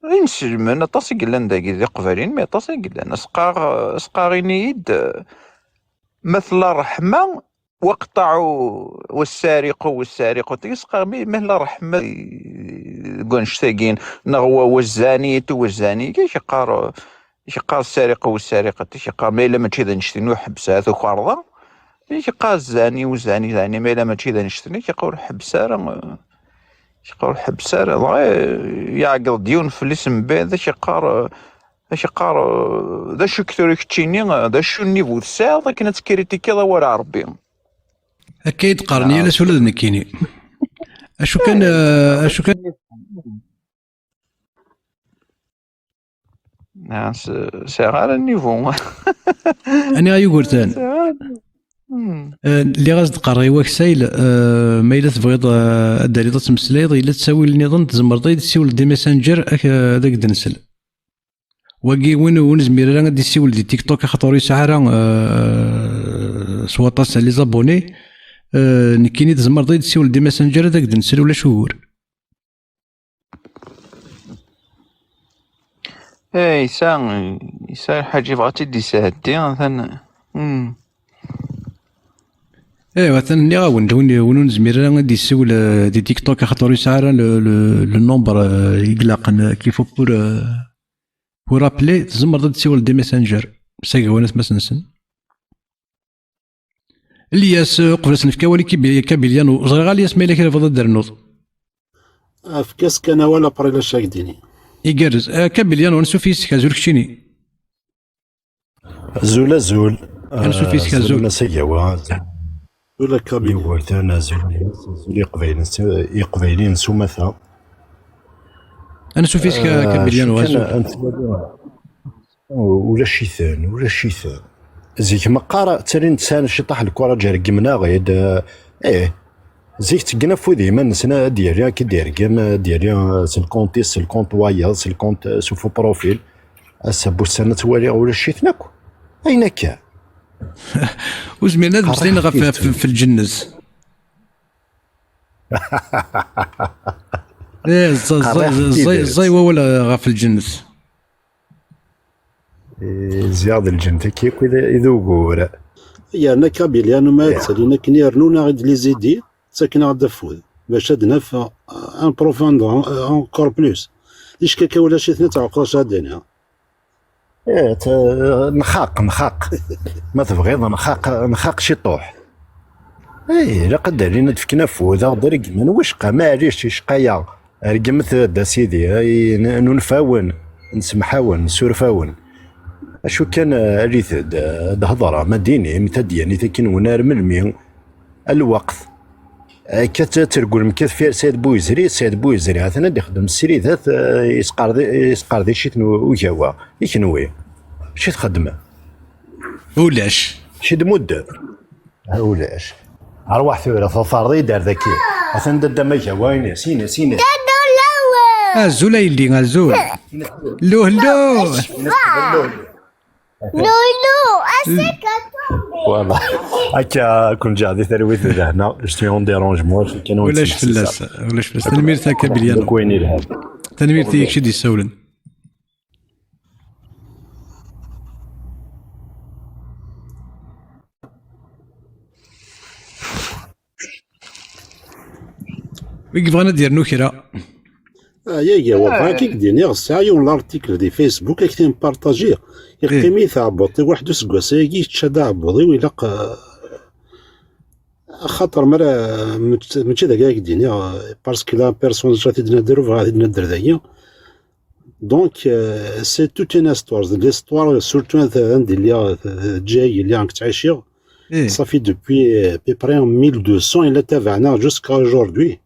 Inselmen aṭas i yellan dagi d iqbayliyen, mais aṭas i yellan. Asqar, eh, asqar ini-yi-d, eh, ma tella ṛṛeḥma, وقطعوا والسارق والسارقة, يسقى مي-، مهلا رحمة deg wannect-agi, neɣ wa-, والزانية والزاني, كيش يقار، كيش يقار السارق والسارقة, كيش يقار ما إلا ماشي ذا نشتي نروح حبسها ثو كارضة, كيش يقار الزاني والزاني زاني ما إلا ماشي ذا نشتي, كيش يقار حبسها, كيش يقار حبسها, يعقل ديون في الاسم بعد, كيش يقار, كيش يقار, ذا شو كثر كتشيني, ذا شو النيفو تسعة, كنا تكريتيكي ضوار عربي. Akka i d-qqaren yal ass ula d nekkini. Acu kan, eh, acu kan. Ah, s-, sɛiɣ ara nnivu. Ani ay Yugurten? Sɛiɣ ara nnivu. Hmm. Eh, lliɣ as-d-qqareɣ i Waksayl, eh, ma yella tebɣiḍ, eh, ad d-taliḍ ad temmeslayeḍ, yella ttawil nniḍen, tzemreḍ ad yi-d-tessiwleḍ di Messenger, ak-, eh, ad ak-d-nsel. Wagi win ur nezmir ara ad d-issiwel di TikTok axaṭer ur yesɛi ara, eh, s waṭas les abonnés, eh, nekkini tzemreḍ ad d-tessiwleḍ di Messenger ad ak-d-nsel ulac ugur. Eh, yesɛa, yesɛa lḥaǧa yebɣa ad tt-id-yesɛeddi, atan, hmm. Eh, atan nniɣ-awen-d, win, win ur nezmir ara ad d-yessiwel, eh, di TikTok axaṭer ur yesɛi ara le, le, le nombre, eh, i ilaqen, eh, qu'il faut pour, eh, pour appeler, tzemreḍ ad d-tessiwleḍ di Messenger. S agawan atmaten-nsen. Lyas, eh, uqbel ad s-nefk awal i Kibi-, Kabiliano, ẓriɣ a Lyas ma yella kra tebɣiḍ ad d-ternuḍ. Efk-as kan awal, après la ak-d-ini. Igerrez. Eh, Kabiliano, ansuf yis-k, azul keččini. Azul, azul. Ansuf yis-k, azul. Azul a Mass Agawa. Azul a Kabili. Yugurten, azul, azul Iqbayliyen s, Iqbayliyen s umata. Ansuf yis-k, eh, Kabiliano, acu kan, azul. Ulac-iten, ulac-iten. Zik meqqar ttalin-d sɛan ciṭaḥ lkuraǧ, reggmen-aɣ-id. Eh, zik ttgen afud i yiman-nsen, ad d-yerri, akka d-yergem, ad d-yerri, eh, s lkont-is, s lkont wayeḍ, s lkont, eh, s ufu profil. Ass-a n wussan ad twaliɣ ulac-iten akk. Ayen akka. Ur zmiren ad mmeslayen ɣef, ɣef, ɣef lǧennet. Eh, ẓẓay, ẓẓay, ẓẓay, ẓẓay wawal ɣef lǧennet. Eh, ziɣ d lǧennet-agi akk i d, i d ugur. Yerna Kabylie, ma ttalin akken, rnun-aɣ-id les idées, ttaken-aɣ-d afud bac ad naf, euh, un profondeur, euh, encore plus. Di ccaka ulac-iten, ad tɛeqleḍ acu ad d-iniɣ. Eh, t-, nxaq, nxaq. Ma tebɣiḍ, nxaq, nxaq ciṭuḥ. Eh, ilaq ad d-alin, ad d-fken afud, ad d-reggmen. Wicqa, maɛlic, icqa-yaɣ. Reggmet-d, a sidi, ay, n-, nunef-awen, nsemḥ-awen, nsuref-awen. Acu kan, eh, alit-d, eh, ad d-hedṛem, ad d-inim, tadyanit akken wen ar melmi, a lweqt. Akka tt-, tregglem akka deffir Saɛid Buyezri, Saɛid Buyezri, atan ad ixdem sridat, eh, yesqerdi-, yesqerdic-iten u-, ugawa. I kenwi? Acu i txeddmem? Ulac. Acu i d-mudden? Ah, ulac. Arwaḥ tura, tufareḍ-iyi-d ar daki. Atan dadda ma gawa, ines, ines, ines. Azul a yelli, azul. Llu, llu. Lulu, asek a tombe. Voilà. Akka, kun ǧaɣ di talwit d lehna. Je suis en dérangement, je suis en Ulac fell-as, ulac fell-as. Tanemmirt a Kabylie. Deg wayen ilhan. Tanemmirt i kečč i d-yessawlen. Win yebɣan ad d-yernu kra. Ah, ya, ya, wa, bɣiɣ ad k-id-iniɣ, sɛiɣ yiwen l'article di Facebook, ad k-t-in-partagiɣ. Yeqqim-iyi tɛebbuḍt-iw waḥed useggas-agi, yečča-d aɛebbuḍ-iw, ilaq, ah, axaṭer mi ara, mačči, mačči dagi ad k-d-iniɣ, ah, parce que la personne ad t-id-nader, ur bɣiɣ ad t-id-nader dagi. Donc, euh, c'est toute une histoire. C'est l'histoire, surtout, euh, d anda lliɣ, euh, d Ǧayi lliɣ, nekk ttɛiciɣ. Ça fait depuis, euh, à peu près mille deux cents, yella tabaɛna jusqu'à aujourd'hui.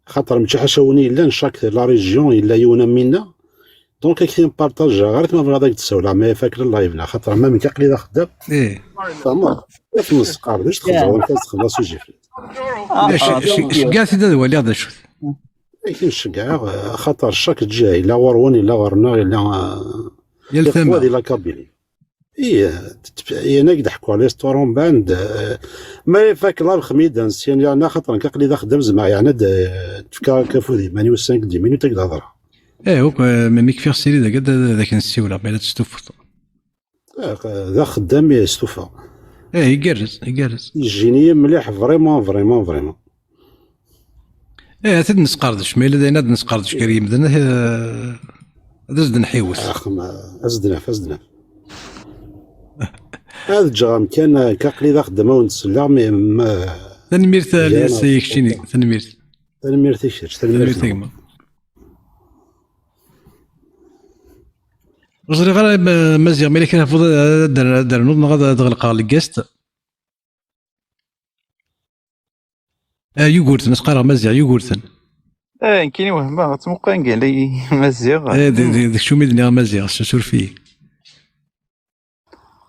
Xaṭer mačči ḥaca win yellan, chaque la région, yella yiwen am winna. Donc, ad k-t-in-partageɣ, ɣer ma bɣiɣ ad ak-d-ssawleɣ, ma ifak live, neɣ xaṭer ma nekk aql-i d axeddam. Tfehmeḍ? Ma tmesqardeč, txeddmeḍ, amek ad txedmeḍ s ujiflet. Ceggeɛ-t-id ad waliɣ d acu-t. Akken ceggɛeɣ, axaṭer chaque ǧiha yella ɣur-wen, yella ɣur-neɣ, yella, ah, yal tama di la Kabylie. Ih, t-, t-, yan ad k-d-ḥkuɣ l'histoire, umbeɛd, eh, ma ifak live xmi-d ansi, yerna xaṭer nekk aql-i d axeddam, zemreɣ yeɛni ad, eh, d-fkeɣ akka afud iman-iw cinq dix minutes ad k-d-hedreɣ. Eh, ok, eh, mi kfiɣ srid ad, ad, ad ak-n-ssiwleɣ, ma yella testufuḍ. Ah, d axeddam i yestufa. Eh, igerrez, igerrez. Yejjini-yi mliḥ, vraiment, vraiment, vraiment. Eh, ad t-id-nesqerdec, ma yella d ayen ad nesqerdec gar yimdanen, eh, ad as-d-nḥiwes. Axem, ad as-d-naf, ad as-d-naf. Ad ǧǧeɣ amkan, eh, aql-i d axeddam, ad wen-d-selleɣ, mi, ma, Tanemmirt a Alias, i keččini, tanemmirt. Tanemmirt i kečč, tanemmirt. Tanemmirt a gma. Ur ẓriɣ ara, ma, Maziɣ, ma yella kra tebɣiḍ ad, ad, ad d-ternuḍ neɣ ad, ad ɣelqeɣ lgast. Ah, Yugurten, as qqareɣ Maziɣ, Yugurten. Eh, nekkini wehmeɣ, ttmuqan gala Maziɣ. Eh, d, d, d keččum i d-nniɣ Maziɣ, ssuref-iyi.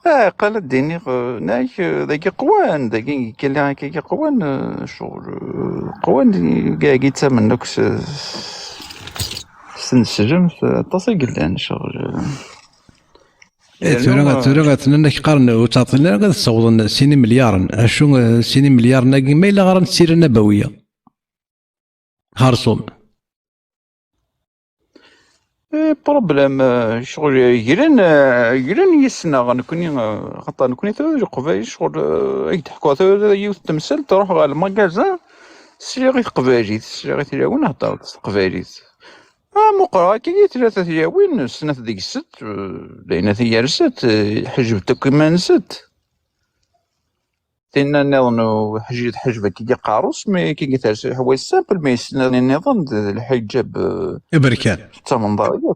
Eh, qal ad d-iniɣ, eh, nak, eh, dagi qwan, dagi kali akka qwan, eh, ccɣel, eh, qwan, dagi ttamen akk s, s, s tneslemt, eh, aṭas i yellan ccɣel, eh. Eh, tura, tura, eh, tura, tura, tenna-k qqaren ur ttɛeṭṭilen ara ad ssawḍen sin imelyaren. Acu, eh, sin imelyaren-agi, ma yella ɣran Sira Nabawiya? Xerṣum. Eh, problème, eh, ccɣel, eh, gren, eh, gren yis-neɣ, nekkni, eh, xaṭer nekkni tura d Leqbayel, ccɣel, eh, ad k-d-ḥkuɣ tura yiwet n temsalt, ruḥ ɣer lmagazin, sliɣ i teqbaylit, sliɣ i tlawin heddrent s teqbaylit. Ah, muqreɣ akkagi tlata tlawin, snat deg-sent, eh, d ayen ad t-yersent, eh, ḥejbent akk iman-nsent. Tinna nniḍen, ḥejbent, ḥejbent akkagi aqerru-s, mi akkagi ters leḥwayeǧ simple, mi snat nniḍen d, d lḥiǧab, eh, aberkan. Tettamneḍ ara.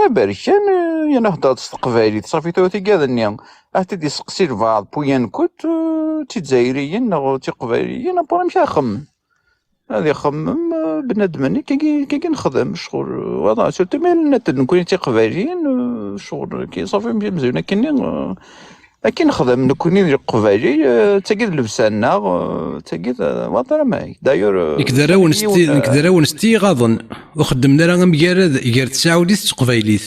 Aberkan, eh, yerna heddrent s teqbaylit, ṣafi tura tigad-nni, ad t-id-iseqsi lbaɛḍ, puyan kut, eh, d tizzayriyin neɣ d tiqbayliyin, après amek ara xemmen? Ad ixemmem, eh, bnadem-nni, kagi, kagi nexdem, ccɣel, eh, voilà, surtout mi llant nekkni d tiqbayliyin, eh, ccɣel, ki, ṣafi, amzun akkenni, eh, Akken nexdem nekkni d Leqbayel, eh, d tagi d llebsa-nneɣ, eh, d tagi d, eh, waḍar amayeg. D'ailleurs, eh, nekk d arraw n s ti-, yiwen, nekk d eh, arraw n s ti iɣaḍen. Ur xeddmen ara amgarad gar tsaɛudit d teqbaylit.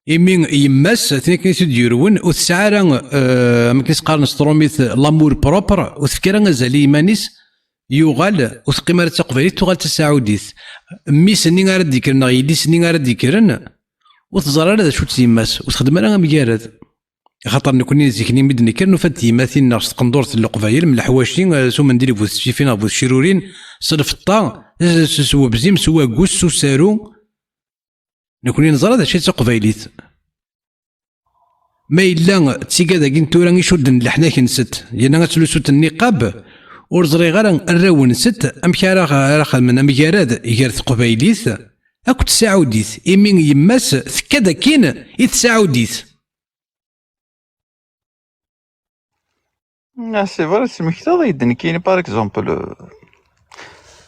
Imi yemma-s, tin akken i t-id-yurwen, ur tesɛi ara, eh, am akken i s-qqaren s trumit, l'amour propre, ur tefki ara azal i yiman-is, yuɣal, ur teqqim ara d taqbaylit, tuɣal d tasaɛudit. Mmi-s-nni ara d-ikkren neɣ yelli-s-nni ara d-ikkren, ur teẓri ara d acu-tt yemma-s, ur texdem ara amgarad. Axaṭer nekkni zik-nni mi d-nekker, nufa-d tiyemmatin-nneɣ s tqendurt n Leqbayel, m leḥwaci, eh, s umendil bu tcifin neɣ bu tecrurin, s lfeṭṭa, s, s, s webzim, s wagus, s usaru. Nekkni neẓra d acu i d taqbaylit. Ma yella d tigad-agi n tura icudden leḥnak-nsent, yerna ad tlusut nniqab, ur ẓriɣ ara arraw-nsent amek ara, ara xedmen amgarad gar teqbaylit akked tsaɛudit, imi yemma-s tekka-d akkin i tsaɛudit. Ah, c'est vrai, tesmektaḍ-iyi-d nekkini, par exemple, euh,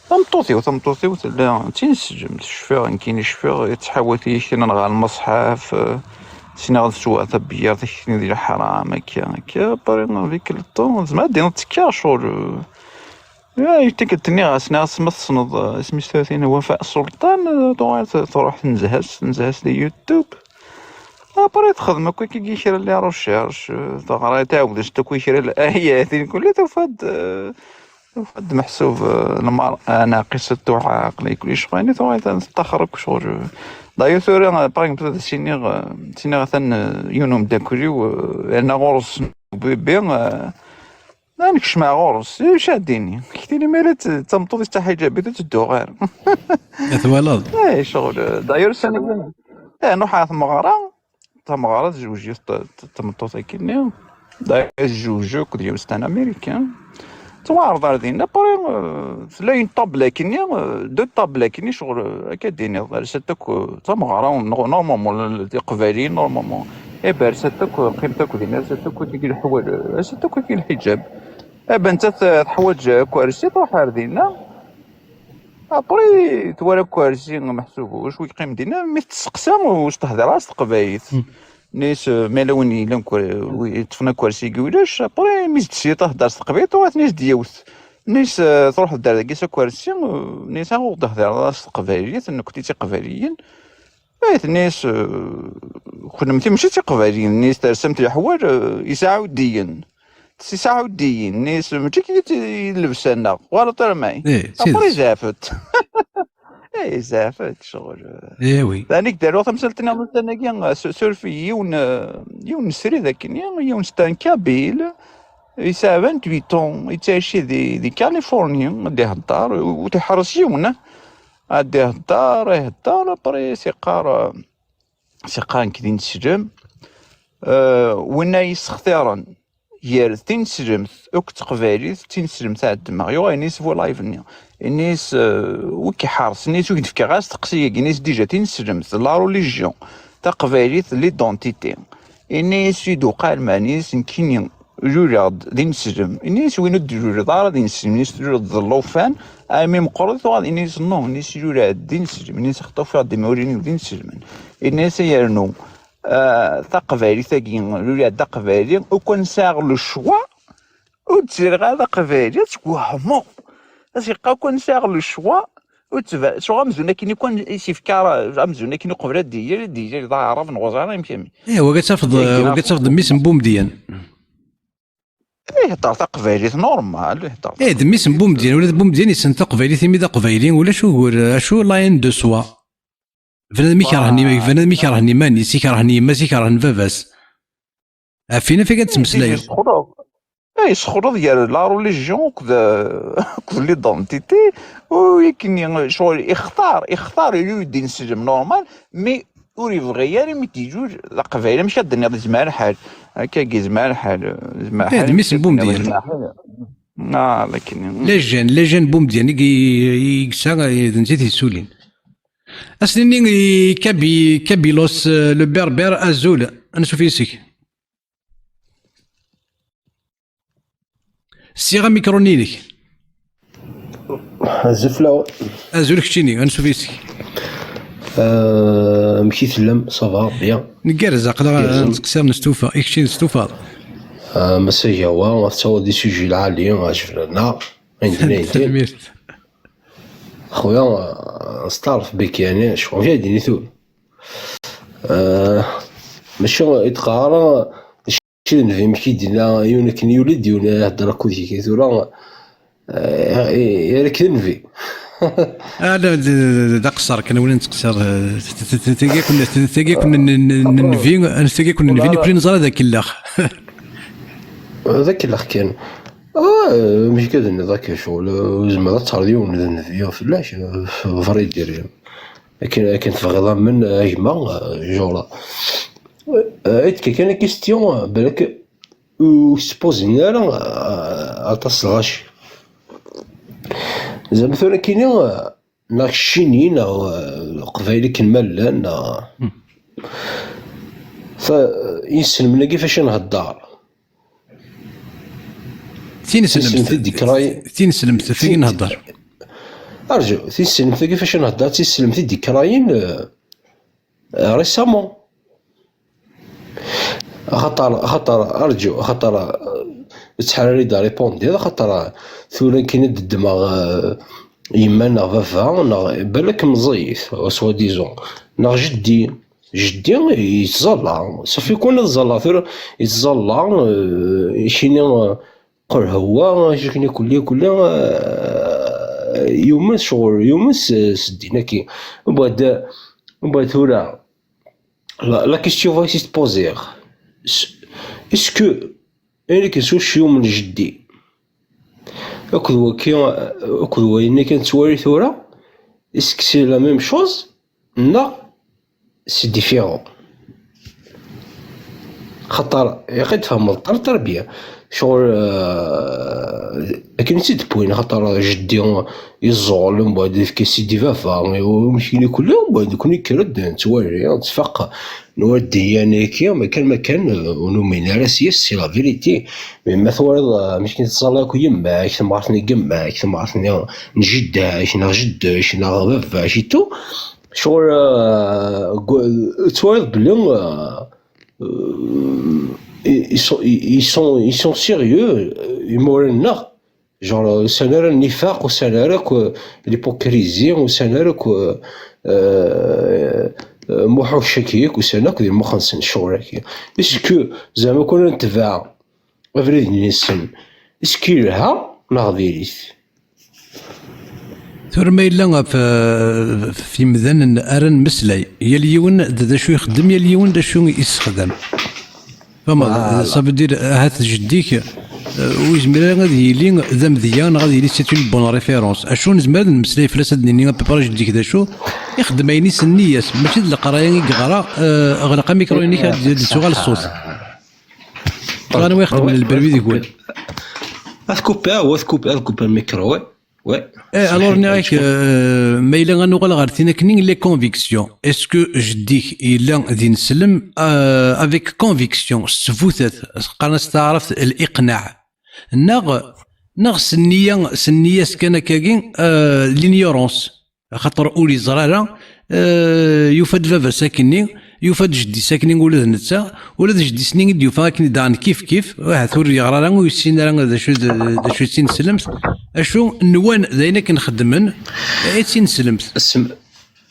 tameṭṭut-iw, tameṭṭut-iw tella d tineslemt, cfiɣ, nekkini cfiɣ, yettḥawat-iyi kra ɣer lmeṣḥaf, euh, ssneɣ ad sweɣ tabyirt, kra di leḥram, akka, akka, après, avec le temps, tezmer ad d-tiniḍ tekka, ccɣel, euh, Ya, yettak-d tenniɣ-as, nniɣ-as ma tessneḍ, eh, isem-is tura-tin Wafa Sultan, eh, tuɣal t-, truḥ tenzeh-as, tenzeh-as di YouTube. Après texdem akk akka kra n les recherches, eh, teɣra, tɛawed-as-d akk kra n layatin, kulli tufa-d, eh, tufa-d meḥsub, eh, lmar-, eh, naqisat tuɛaq, la kulli ccɣel, tuɣal tettaxer akk ccɣel. D'ailleurs tura, eh, par exemple, ad as-iniɣ, eh, ad as-iniɣ atan, eh, yiwen umeddakel-iw, eh, yerna ɣur-s bébé, eh, Ma nekcem ɣur-s, acu ad d-ini? Kti limira d tameṭṭut i tettaḥiǧabit ur tedduɣ ara. Twalaḍ? Eh, ccɣel, d'ailleurs, sani, eh, nruḥ ɣer tmeɣra, tameɣra tezweǧ yiwet t-, t-, tmeṭṭut akkenni. D'ailleurs, tezweǧ akked yiwet n américain. Ttwaɛreḍ ar dinna, après, euh, tella une table akkenni, euh, deux tables akkenni, ccɣel, euh, akka d-iniḍ, rsat akk, euh, tameɣra, no-, normalement, l-, l-, tiqbayliyin, normalement. Eh ben, rsat akk, qqimet akk dinna, rsat akk tigi leḥwal, rsat akk tigi lḥiǧab. Eh ben, nettat, eh, teḥwaǧ akersi, truḥ ar dinna. Après, twala akersi, meḥsub, acu yeqqim dinna, mi testeqsa, ur s-tehdir ara s teqbaylit. Hmm. Nis, eh, ma yella win yellan kwer-, wi-, yeṭṭfen akersi-agi ulac, après, mi s-d-tesli tehder s teqbaylit, tuɣa-ten-is-d yiwet. Nis, eh, truḥ tedder dagi s akersi, eh, nis, ur d-tehdir ara s teqbaylit, nekkni d tiqbayliyin. Ay, tenna-yas, eh, kennemti mačči d tiqbayliyin, tenna-yas, tersamt leḥwal, eh, isaɛudiyen. S isaɛudiyen, tenna-yas, mačči akka i d llebsa-nneɣ, walaḍ ara may. Eh, d tidet. Après, zeɛfet. Eh, zeɛfet, ccɣel. Eh, oui. Daɛni, k-d-aruɣ tamsalt-nni, tamsalt-agi, eh, su-, suref-iyi, yiwen, eh, yiwen n srid akken, yiwen, c'est un kabyle, yesɛa vingt-huit ans, yettɛici di, di Californie, ad d-ihedder, ur t-iḥerres yiwen, eh. Ad d-ihedder, ihedder, après s-iqqar, s-iqqar nekk d ineslem. Euh, winna yessextiren gar tineslemt akked teqbaylit, d tineslemt ad ddmeɣ. Yuɣal ini-as bu live-nni. Ini-as, euh, wi k-iḥersen, ini-as wi k-d-fkiɣ asteqsi-agi, ini-as déjà tineslemt, la religion, taqbaylit, l'identité. Ini-as i d-uqal, meɛna ini-as nekkini luleɣ-d d ineslem. Ini-as win ur d-tluleḍ ara d ineslem, ini-as tluleḍ d llufan, armi meqqreḍ tuɣal, ini-as non, ini-as luleɣ-d d ineslem, ini-as axaṭer ufiɣ-d imawlan-iw d ineslemen. Ini-as ay arnu, ah, taqbaylit-agi, luleɣ-d d aqbayli, ukan sɛiɣ le choix, ur d-ttiliɣ ara d aqbayli, ad twehmeḍ. Ad s-yeqqar ukan sɛiɣ le choix, ur ttba-, sɛiɣ amzun akken i kan i s-yefka ara, amzun akken uqbel ad d-yili, ad d-yili d aɛrab neɣ uẓar amek ami. Eh, wagi ad tafeḍ, wagi ad tafeḍ mmi-s n Bumedyen. Ihedder taqbaylit normal, ihedder. Eh, d mmi-s n Bumedyen, ula d Bumedyen yessen taqbaylit imi d aqbayli, ulac ugur, acu la haine de soi. Bnadem ikerhen, bnadem ikerhen iman-is, ikerhen yemma-s, ikerhen baba-s. Ɛfin afak ad ttmeslayen. Yessexleḍ. Eh, yessexleḍ gar la religion akked, akked l'identité, u yakken ccɣel ixtar, ixtar yuli d ineslem normal, mais ur yebɣi ara mi d-ilul d aqbayli, amek ad d-tenniḍ, yezmer lḥal. Akkagi yezmer lḥal, yezmer lḥal. Eh, d mmi-s n Bumedyen. Yezmer lḥal. Ah, lakin. Les jeunes, les jeunes Bumedyen i, i yesɛa, d netta i t-yessulin. Ad s-nini i Kabi-, Kabilos, eh, le Berbère, azul, ansuf yes-k. Ssiɣ amikru-nni-inek. Azul fell-awen. Azul keččini, ansuf yes-k. Euh, amek i tellam? Ça va, bien. Ngerrez, aql-aɣ Gerrzen. Nettqeṣṣir, nestufa. I kečč, testufaḍ? Euh, Mass Agawa, tettaweḍ di sujet lɛali, ɛejben-aneɣ. Ayen d-nnan. Tanemmirt. Xuya, euh, steɛref bik, yani, ccɣel i d-nini tura. Euh, mačči i d-qqareɣ, mačči d nnbi, amek i d-yenna yiwen akken yuli-d, yiwen ihedder akked-k tura, eh, yerra-k d nnbi. Ah, la, d, d, d, d aqeṣṣer kan, win nettqeṣṣir, eh, t-, t-, t-, tagi akk n, t-, tagi akk n, n, n, n nnbi, tagi akk n nnbi, nekkni neẓra d akellax. D akellax kan. Ah, eh, amek ad nniḍ akka, ccɣel, eh, ur zemreḍ ad terreḍ yiwen d nnbi fell-ak, eh, vrai dire. Akken, akken tebɣiḍ amen, a gma, eh, genre. Eh, et que kan la question, eh, balak ur s-pozen ara, eh, aṭas n lɣaci. Zeɛma tura kini, eh, neɣ keččini, neɣ, eh, Leqbayel akken ma llan, neɣ, hmm, ta, inselmen-agi fac i nhedder. Tineslemt. Tineslemt i d-yekrayen. Tineslemt, tagi nhedder. Arju, tineslemt-agi fac i nhedder, tineslemt i d-yekrayen, eh, récemment. Axaṭer, axaṭer, arju, axaṭer, eh, ttḥerrir-d répondre, axaṭer, eh, tura kan i d-ddmeɣ, eh, yemma neɣ baba, neɣ balak meẓẓiyit, soi-disant, neɣ jeddi. Jeddi yettẓalla, safi kan ad ẓalla, tura yettẓalla, eh, ikini, eh, qerhwa, acu kan kulli, kulli, eh, yumes ccɣel, yumes s, s ddin-agi. Mbeɛd, mbeɛd tura, la, la question va se poser. S-, est-ce que ayen akken s uciyum n jeddi akked waki, akked wayen akken nettwali tura, est-ce que c'est la même chose, neɣ c'est différent? Xaṭer, ilaq ad tfehmeḍ très, très bien. Ccɣel, euh, akken i tt-id-wwin, xaṭer jeddi yeẓẓul, mbeɛd yefka-s-id i baba, amek yili kulli, mbeɛd nekkni nekker-d, nettwali, nettfaq, nwala-d yan-agi, ma kan, ma kan, ur numin ara s yes, c'est la vérité. Mais ma twalaḍ, euh, amek i tettẓalla akk yemma-k, temɣart n yemma-k, temɣart n, n jedda-k, neɣ jedda-k, neɣ baba-k, et tout, ccɣel, euh, gu-, tettwaliḍ belli, euh, euh, ils sont, ils sont, ils sont sérieux, euh, imawlan-nneɣ. Genre, usan ara nnifaq, usan ara akk, euh, l'hypocrisie, usan ara akk, euh, euh, muḥuc-agi, usan akk di lmux-nsen ccɣel-agi. Est-ce que zeɛma kul netbeɛ abrid-nsen, est-ce que yelha neɣ diri-t? Tura ma yella ɣef, ɣef yimdanen ara nmeslay, yal yiwen d, d acu ixeddem, yal yiwen d acu i yessexdam. Fahmeḍ? Voilà. Ça veut dire, ahat jeddi-k, euh, ur yezmir ara ad yili d amedya, neɣ ad yili c'est une bonne référence. Acu nezmer ad nmeslay fell-as, ad d-nini à peu près jeddi-k d acu ixeddem, ayen i s-nni-as, mačči d leqraya i yeɣra, euh, ɣleq amikru-inek, ad d-, ad d-tuɣal ṣṣut. Tura anwa ixeddmen lberwi deg wul? Ad tkupiḍ, wa tkupiḍ, ad tkupiḍ lmikru, ouais. Ouais. Eh, alors, nniɣ-ak, euh, ma yella ad nuɣal ɣer tin akken, les convictions. Est-ce que jeddi-k yella d ineslem, euh, avec conviction, s tbutat, qqaren-as taɛrabt, l'iqnaɛ? Neɣ, neɣ s nniya, s nniya-s kan akkagi, euh, l'ignorance. Axaṭer ur yeẓri ara, eh, yufa-d baba-s akkenni, yufa-d jeddi-s akkenni, ula d netta, ula d jeddi-s-nni i d-yufa akken i d-daɣen kif kif, ahat ur yeɣri ara, ur yessin ara d acu d, d acu d tineslemt. Acu nwan d ayen akken xeddmen, eh, i d tineslemt. Sem-,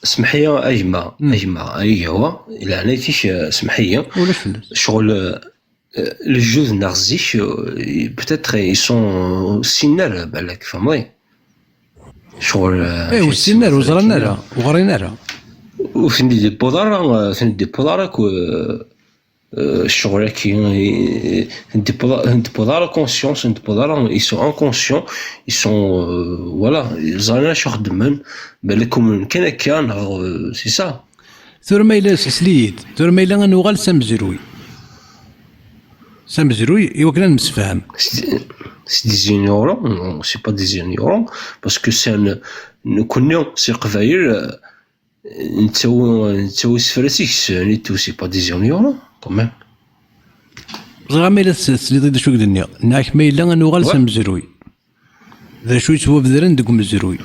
semḥ-iyi a gma, hmm, a gma, a gma, leɛnayet-ik, eh, semḥ-iyi. Ulac fell-as. Ccɣel, eh, euh, les jeunes neɣ zik, euh, peut-être ils sont, ur ssinen ara, balak, tfehmeḍ-iyi. Ccɣel, euh, eh, ur ssinen ara, ur ẓran ara, ur ɣrin ara. Ur ten-id-iwwiḍ ara, euh, ten-id-iwwiḍ ara akk, euh, euh, ccɣel-agi, i, ten-id-iwwiḍ, ten-id-iwwiḍ ara conscience, ten-id-iwwiḍ ara, ils sont inconscients, ils sont, euh, voilà, ẓran acu xeddmen, balak umnen kan akka, neɣ, euh, c'est ça. Tura ma yella, sel-iyi-d, tura ma yella ad nuɣal s amezruy. S amezruy, i wakken ad nemsefham. C'est, c'est des ignorants, non, c'est pas des ignorants, parce que c'est un, nekkni, si Leqbayel, euh, nettawi, nettawi isefra seg-sen et tout, c'est pas des ignorants, quand même. Ẓriɣ ma yella tes-, tesliḍ-id d acu i k-d-nniɣ. Nniɣ-ak ma yella ad nuɣal s amezruy. D acu yettwabedren deg umezruy?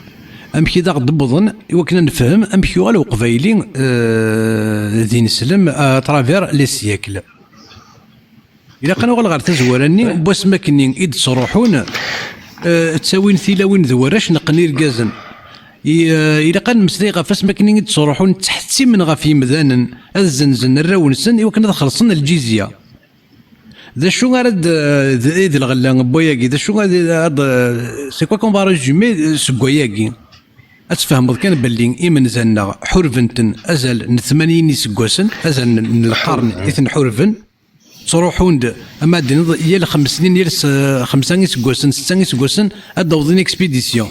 Amek i d aɣ-d-wwḍen i wakken ad nefhem amek yuɣal uqbayli, euh, d ineslem à travers les siècles. Ilaq ad nuɣal ɣer tazwara-nni n wasmi akken i d-ttruḥun, euh, ttawin tilawin d warrac neqqen irgazen. I, euh, ilaq ad nemmeslay ɣef wasmi akken i d-ttruḥun ttḥettimen ɣef yimdanen ad zzenzen arraw-nsen i wakken ad xellṣen lǧizya. D acu ara d, d, d lɣella n wayagi? D acu ad, ad, c'est quoi qu'on va résumer seg wayagi? Ad tfehmeḍ kan belli imenza-nneɣ ḥurben-ten azal n tmanyin iseggasen, azal n, n lqern i ten-ḥurben. Ttruḥun-d, ama ad d-tiniḍ, yal xems snin, yal s-, xemsa iseggasen, setta iseggasen, ad d-awḍen expédition.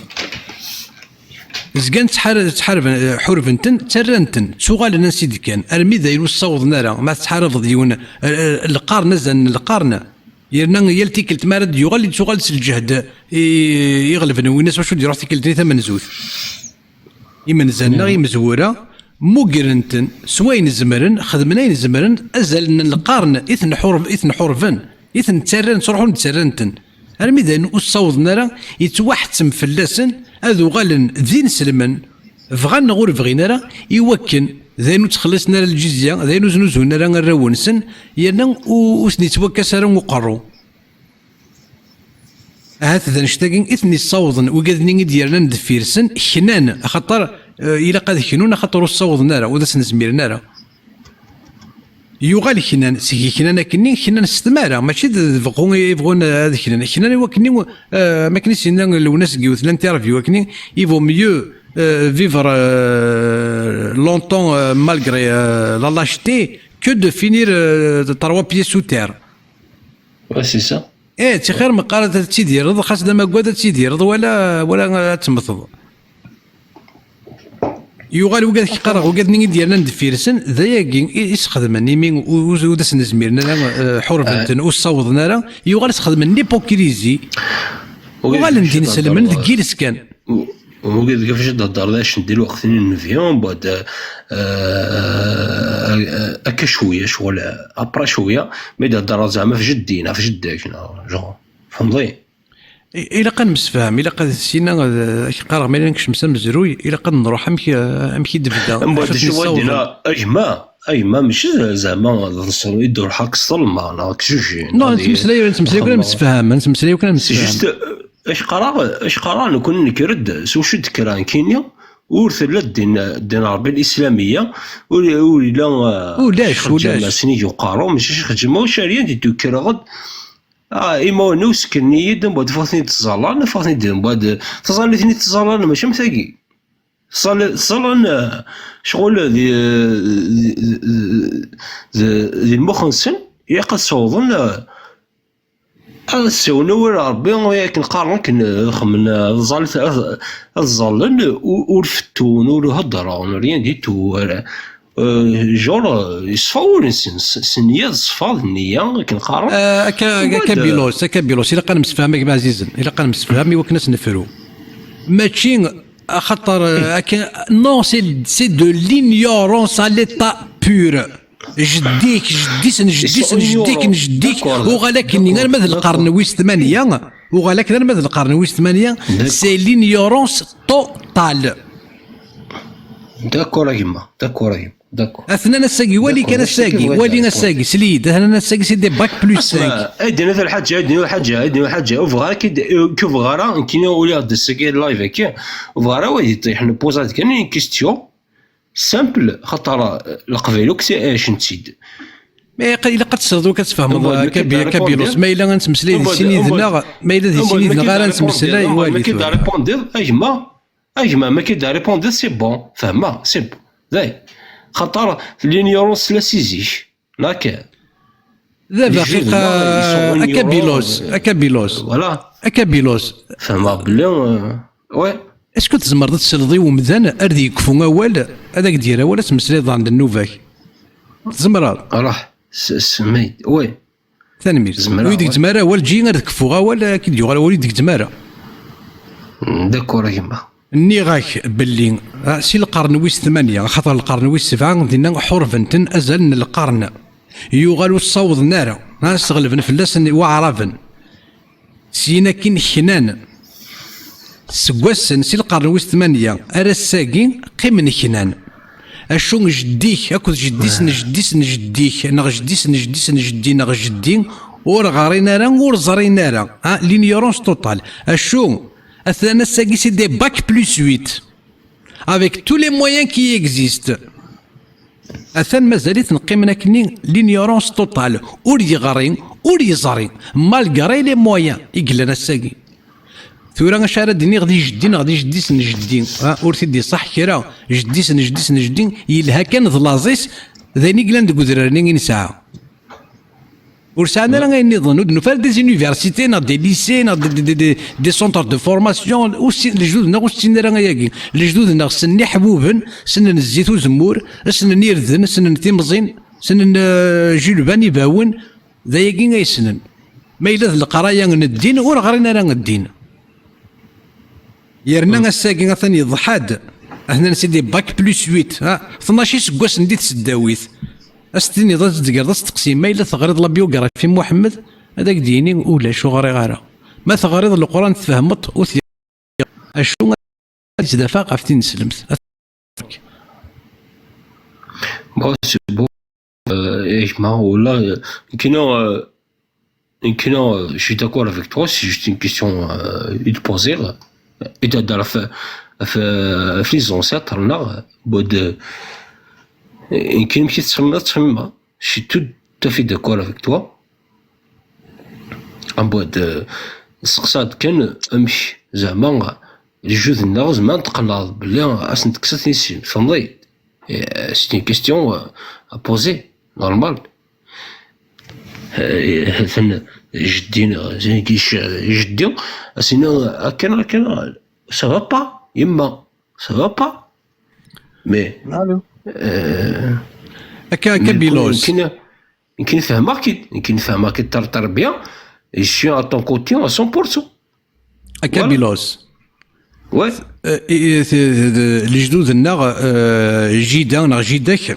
Zgan ttḥar-, ttḥarben, ḥurben-ten, ttarran-ten, ttuɣalen ansi d-kkan, armi d ayen ur ssawḍen ara. Ma tettḥarabeḍ yiwen, eh, eh, lqern, azal n lqern, yerna yal tikkelt mi ara d-yuɣal, yettuɣal s lǧehd i, iɣelben, winna s wacu d-iruḥ tikkelt-nni tamenzut. Imenza-nneɣ, imezwura, mmugren-ten s wayen zemren, xedmen ayen zemren, azal n lqern i ten-ḥurb-, i ten-ḥurben, i ten-ttarran, ttruḥun ttarran-ten. Armi d ayen ur ssawḍen ara, yettwaḥettem fell-asen ad uɣalen d ineslmen, bɣan neɣ ur bɣin ara, i wakken d ayen ur ttxelliṣen ara lǧizya, d ayen ur znuzuyen ara arraw-nsen, yerna u-, ur ten-yettwakkas ara uqerru. Ahat d annect-agi i ten-yessawḍen wigad-nni i d-yernan deffir-sen, knan, axaṭer, eh, ilaq ad knun, axaṭer ur ssawḍen ara, ur d asen-zmiren ara. Yuɣal knan, seg knan akkenni, knan s tmara, mačči d, d beɣɣu i bɣun ad knan. Knan i wakkenni, eh, am akken i s-yenna Lwennas deg yiwet n l'interview akkenni, il vaut mieux, euh, vivre, euh, longtemps, euh, malgré, euh, la lâcheté que de finir, euh, trois pieds sous terre. Ouais, c'est ça. Eh, ttixir meqqar ad tidireḍ, xas d amagad ad tidireḍ, wala, wala ad temmteḍ. Yuɣal wigad, k-qqareɣ, wigad-nni i d-yernan deffir-sen, d ayagi i, i sxedmen, imi u-, u-, ur d asen-zmiren ara, eh, ḥurben-ten, ur ssawḍen ara, yuɣal sxedmen l'hypocrisie. Uɣalen d inselmen deg yiles kan. Wigad ɣef acu d-hedder d acen di lweqt-nni n nnbi, mbeɛd, eh, eh, akka cwiya, ccɣel, après cwiya, mi d-hedder zeɛma ɣef jeddi, neɣ ɣef jeddak, neɣ genre, tfehmeḍ-iyi? I-, ilaq ad nemsefham, ilaq ad sina, eh, ad k-qqareɣ, ma yella nekcem s amezruy, ilaq ad nruḥ amek, eh, amek i d-tebda. Mbeɛd acu d-yenna, a gma, a gma, mačči zeɛma d ṣṣur i d-ruḥ ad k-ṣelmeɣ, neɣ ad k-juji, non, neɣ ad nettmeslay, nettmeslay kan ad nemsefham, nettmeslay kan ad nemsefham. C'est juste, eh, Acqaraɣ, acqaraɣ nekni nekker-d s wacu d-kkreɣ nekkini, ur tella ddin, ddin Ṛebbi l-Islamiya, ur, ur yella, eh, ulac, Ccix ulac. Ǧama, Snig Uqerru, mačči Ccix Ǧama, ulac, rien du tout, kkreɣ-d, ah, imawen-iw sekkren-iyi-d, mbeɛd ffɣen-ten-id ttẓallan, ffɣen-ten-id, mbeɛd tẓallit-nni ttẓallan, mačči am tagi. Tẓall-, ttẓallan, eh, ccɣel di, di, di, di, di lmux-nsen, ilaq ad ssawḍen, eh, ad ssiwen awal Ṛebbi, akken qqaren, akken xemmen, ad ẓallen, ad, ad ẓallen, ur, ur fettun, ur heddren, rien du tout, ara. Euh, genre, euh, yeṣfa wul-nsen, s, s nniya, teṣfa d nniya, akken qqaren. Euh, akka, akka, Bilos, akka, Bilos, ilaq ad nemsefham, a gma ɛzizen, ilaq ad nemsefham i wakken ad s-nefru. Mačči, axaṭer, euh, akka, non, c'est, c'est de l'ignorance à l'état pur. Jeddi-k, jeddi-s n jeddi-s n jeddi-k n jeddi-k, uɣal akkenni arma d lqern wis tmanya, uɣal akken arma d lqern wis tmanya, c'est l'ignorance totale. D'accord a gma, d'accord a gma, d'accord. Atnan ass-agi, wali kan ass-agi, wali ass-agi, sel-iyi-d, atnan ass-agi c'est des bac plus cinq. Ay d-iniḍ lḥaǧa, ay d-iniḍ lḥaǧa, ay d-iniḍ lḥaǧa, ur bɣiɣ ara ad k-, ur bɣiɣ ara nekkini ur lliɣ d ass-agi live akka, ur bɣiɣ ara wa d-iṭiḥ, npuẓa-d kan une question. Simple, xaṭer, eh, Leqbayel akk ɛacen-tt-id. Mais ilaq ad tesleḍ, ur k-, ad tfehmeḍ, eh, Kabi-, Kabilos, ma yella ad nettmeslay di sin yid-neɣ, ma yella di sin yid-neɣ ara nettmeslay, wali tura. Ma k-id-répondre, a gma, a gma, ma k-id-répondre, c'est bon, fehmeɣ, c'est bon. Day. Xaṭer l'ignorance tella si zik. Neɣ akka. D abaxix, a Kabilos, a Kabilos. Voilà. A Kabilos. Fehmeɣ belli, euh, ouais. Est-ce que tzemreḍ ad tesleḍ i umdan ar d-yekfu awal, ad ak-d-yerr awal, ad temmeslayeḍ daɣen d nnuba-k? Tzemreḍ? Ruḥ, s-, semma-yi-d, ouais. Tanemmirt. Zemreɣ, ouais. Ur yi-d-gezzem ara awal, ǧǧi-yi ad kfuɣ awal, ad k-id-yuɣal awal, ur yi-d-gezzem ara. D'accord a gma. Nniɣ-ak belli, ah, si lqern wis tmanya, axaṭer lqern wis sebɛa, dinna ḥurben-ten azal n lqern. Yuɣal ur ssawḍen ara, ah, sɣelben fell-asen Waɛraben. Syin akkin knan. Seg wassen, si lqern wis tmanya ar ass-agi, qqimen knan. Acu, jeddi-k akked jeddi-s n jeddi-s n jeddi-k, neɣ jeddi-s n jeddi-s n jeddi, neɣ jeddi, ur ɣrin ara, ur ẓrin ara. Ha, l'ignorance totale. Acu, atan ass-agi, c'est des bac plus huit, avec tous les moyens qui existent. Atan mazal-iten qqimen akkenni, l'ignorance totale, ur yeɣri, ur yeẓri, malgré les moyens i yellan ass-agi. Tura acu ara d-iniɣ di jeddi neɣ di jeddi-s n jeddi? Ha, ur t-id-iṣaḥ kra. Jeddi-s n jeddi-s n jeddi yelha kan d laẓ-is, d ayen i yellan deg udrar-nni i nesɛa. Ur sɛan ara ayen nniḍen, ur d-nufi ara des universités neɣ des lycées neɣ des, des, des, des, des centres de formation. Ur ssin-, lejdud-nneɣ ur ssinen ara ayagi. Lejdud-nneɣ ssnen iḥbuben, ssnen zzit uzemmur, ssnen irden, ssnen timẓin, ssnen, euh, julban ibawen. D ayagi ay ssnen. Ma yella d leqraya n ddin, ur ɣrin ara ddin. Yerna ass-agi atan yeḍḥa-d. Atnan c'est des bac plus huit, ha, tnac iseggasen di tseddawit. Ad s-tiniḍ, ad s-d-tegreḍ asteqsi, ma yella teɣriḍ la biographie n Muḥemmed, ad ak-d-yini ulac, ur ɣriɣ ara. Ma teɣriḍ Leqran tfehmeḍ, ur t-, acu ad yettdafeɣ ɣef tineslemt? Bon, c'est bon. Euh, et je m'en, là, euh, Kino, euh, Kino, euh, je suis d'accord avec toi, c'est juste une question, euh, de poser, euh, et de, de la fin, la fin, euh, les ancêtres, là, euh, bon, de, et Kino, qui se met, se met, je suis tout à fait d'accord avec toi. En bout de, seqsa-d kan, amek, zama, les jeunes-nneɣ, zama, tqelɛeḍ belli, asen-tekkseḍ tissin, tfehmeḍ-iyi? Et, euh, c'est une question, euh, à poser, normal. Euh, atan jeddi, jeddi, ass-ina akken, akken, ça va pas, yemma, ça va pas. Mais, Allô. Euh, akka, akka, mais Bilos. Nekkini, nekkini fehmeɣ-k-id, nekkini fehmeɣ-k-id très, très bien. Je suis à ton côté à cent pour cent. Akka, voilà. Bilos. Ouais. Euh, i-, i-, t-, t-, t-, lejdud-nneɣ, euh, jida neɣ jida-k,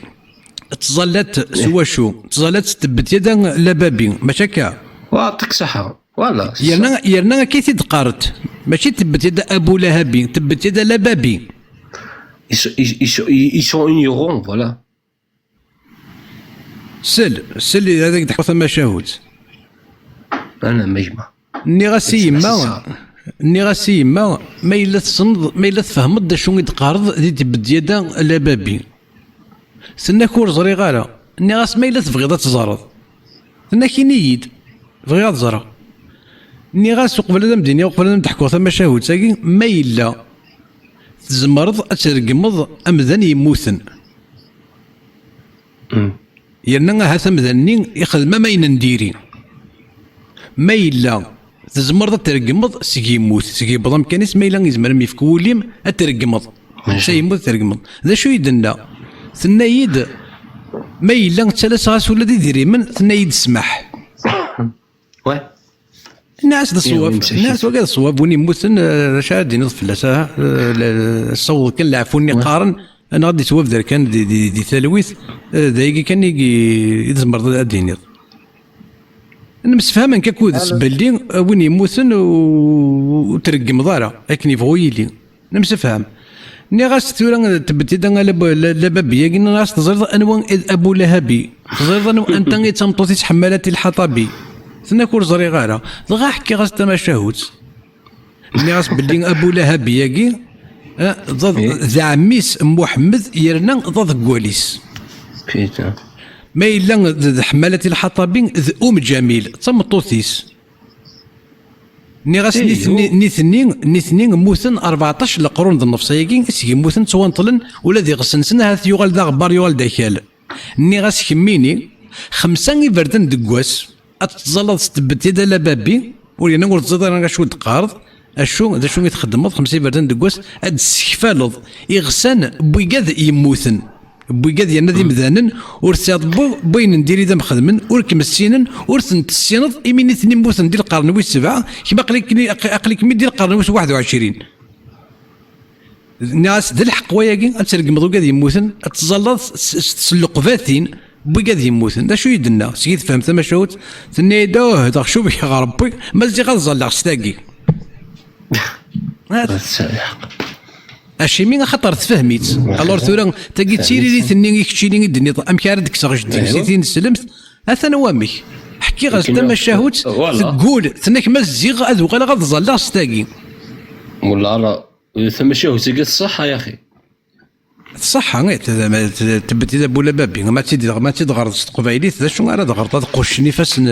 ttẓallat s wacu? Ttẓallat s tebbet yada lababi, mačči akka? Wa, yeɛṭik ṣṣeḥḥa. Voilà, c'est ça. Yerna, yerna akka i t-id-qqarent. Mačči tebbet yada Abu Lahabi, tebbet yada lababi. Ils sont, ils, ils sont, ils sont ignorants, voilà. Sel, sel, ad ak-d-ḥkuɣ tamacahut. Ana ma yemma. Nniɣ-as i yemma, nniɣ-as i yemma, ma yella tessneḍ, ma yella tfehmeḍ d acu i d-qqareḍ di tbedyada lababi. Tenna-k ur ẓriɣ ara. Nniɣ-as ma yella tebɣiḍ ad teẓreḍ. Tenna-k ini-yi-d. Bɣiɣ ad ẓreɣ. Nniɣ-as uqbel ad am-d-iniɣ, uqbel ad am-d-ḥkuɣ tamacahut-agi, ma yella tzemreḍ ad tregmeḍ amdan yemmuten. Mm. Yerna ahat amdan-nni ixdem am ayen n diri. Ma yella tzemreḍ ad tregmeḍ seg yemmut, seg yewweḍ amkan-is, ma yella yezmer ad m-yefk wul-im ad tregmeḍ. Maca. Sa yemmut tregmeḍ. D acu i d-tenna? Tenna-yi-d, ma yella ttalaseɣ-as ula d idrimen, tenna-yi-d smaḥ. Ouais. Nniɣ-as d ṣṣwab. Nniɣ-as wagi d ṣṣwab, win yemmuten, eh, d acu ara d-tiniḍ fell-as, ah? Eh, la, la, tessawḍeḍ kan leɛfu-nni qqaren, anaɣ ad d-yettwabder kan di, di, di talwit, eh, d ayagi kan i, i tzemreḍ ad d-tiniḍ. Nemsefham nekk akked-s belli, eh, win yemmuten ur, ur t-tregmeḍ ara, akken yebɣu yili. Nemsefham. Nniɣ-as tura tebdid a la, la, la babi-agi, nniɣ-as teẓriḍ anwa i d Abu Lahabi? Teẓriḍ anwa, anta i d tameṭṭut-is Ḥemmalat i Lḥaṭabi? Tenna-k ur ẓriɣ ara. Dɣa ḥkiɣ-as tamacahut. Nniɣ-as belli Abu Lahabi-agi, eh, d, d ɛemmi-s n Muḥemmed, yerna d aḍeggal-is. Putain. Ma yella d, d Ḥemmalat i Lḥaṭabi, d Um Ǧamil, d tameṭṭut-is. Nniɣ-as, nitni, nitni, nitni mmuten rbeɛṭac leqrun d nnefṣ ayagi, i seg mmuten ttwanṭlen, ula d iɣes-nsen ahat yuɣal d aɣebbar, yuɣal d akal. Nniɣ-as kemmini, xemsa iberdan deg wass, ad tettẓallaḍ s tbetida la babi, ur yerna ur teẓẓiḍ ara acu d-teqqareḍ, acu, d acu i txeddmeḍ, xemsa iberdan deg wass, ad d-tessekfaleḍ iɣsan n wigad yemmuten. N wigad yerna d imdanen, ur tesɛiḍ bu-, n wayen n diri d am-xedmen, ur kem-ssinen, ur ten-tessineḍ, imi nitni mmuten di lqern wis sebɛa, kemm aql-ik-, aql-, aql-ikem-id di lqern wis waḥed u ɛecrin. Nniɣ-as, d lḥeqq wayagi, ad tregmeḍ wigad yemmuten, ad teẓẓalleḍ s, s, s tselleqbatin n wigad yemmuten. D acu i d-tenna? Seg i tefhem tamacahut, tenna-yi-d, uh, d aɣcub i ɣer Rebbi, ma ziɣ ad ẓalleɣ s tagi. Acimi? Axaṭer tfehmem-itt. Alors tura, tagi d tiririt-nni i keččini i d-tenniḍ, amek ara d-kkseɣ jeddi-s i tineslemt? Atan wamek. Ḥkiɣ-as-d tamacahut, teggul, tenna-k ma zziɣ ad uɣaleɣ ad ẓalleɣ s tagi. Wallah, tamacahut-agi tṣeḥḥa, ya axi. Tṣeḥḥa, eh, tebded a Bulababi, ma tt-id-, ma tt-id-ɣreḍ s teqbaylit, d acu ara d-ɣreḍ? Ad quccen ifassen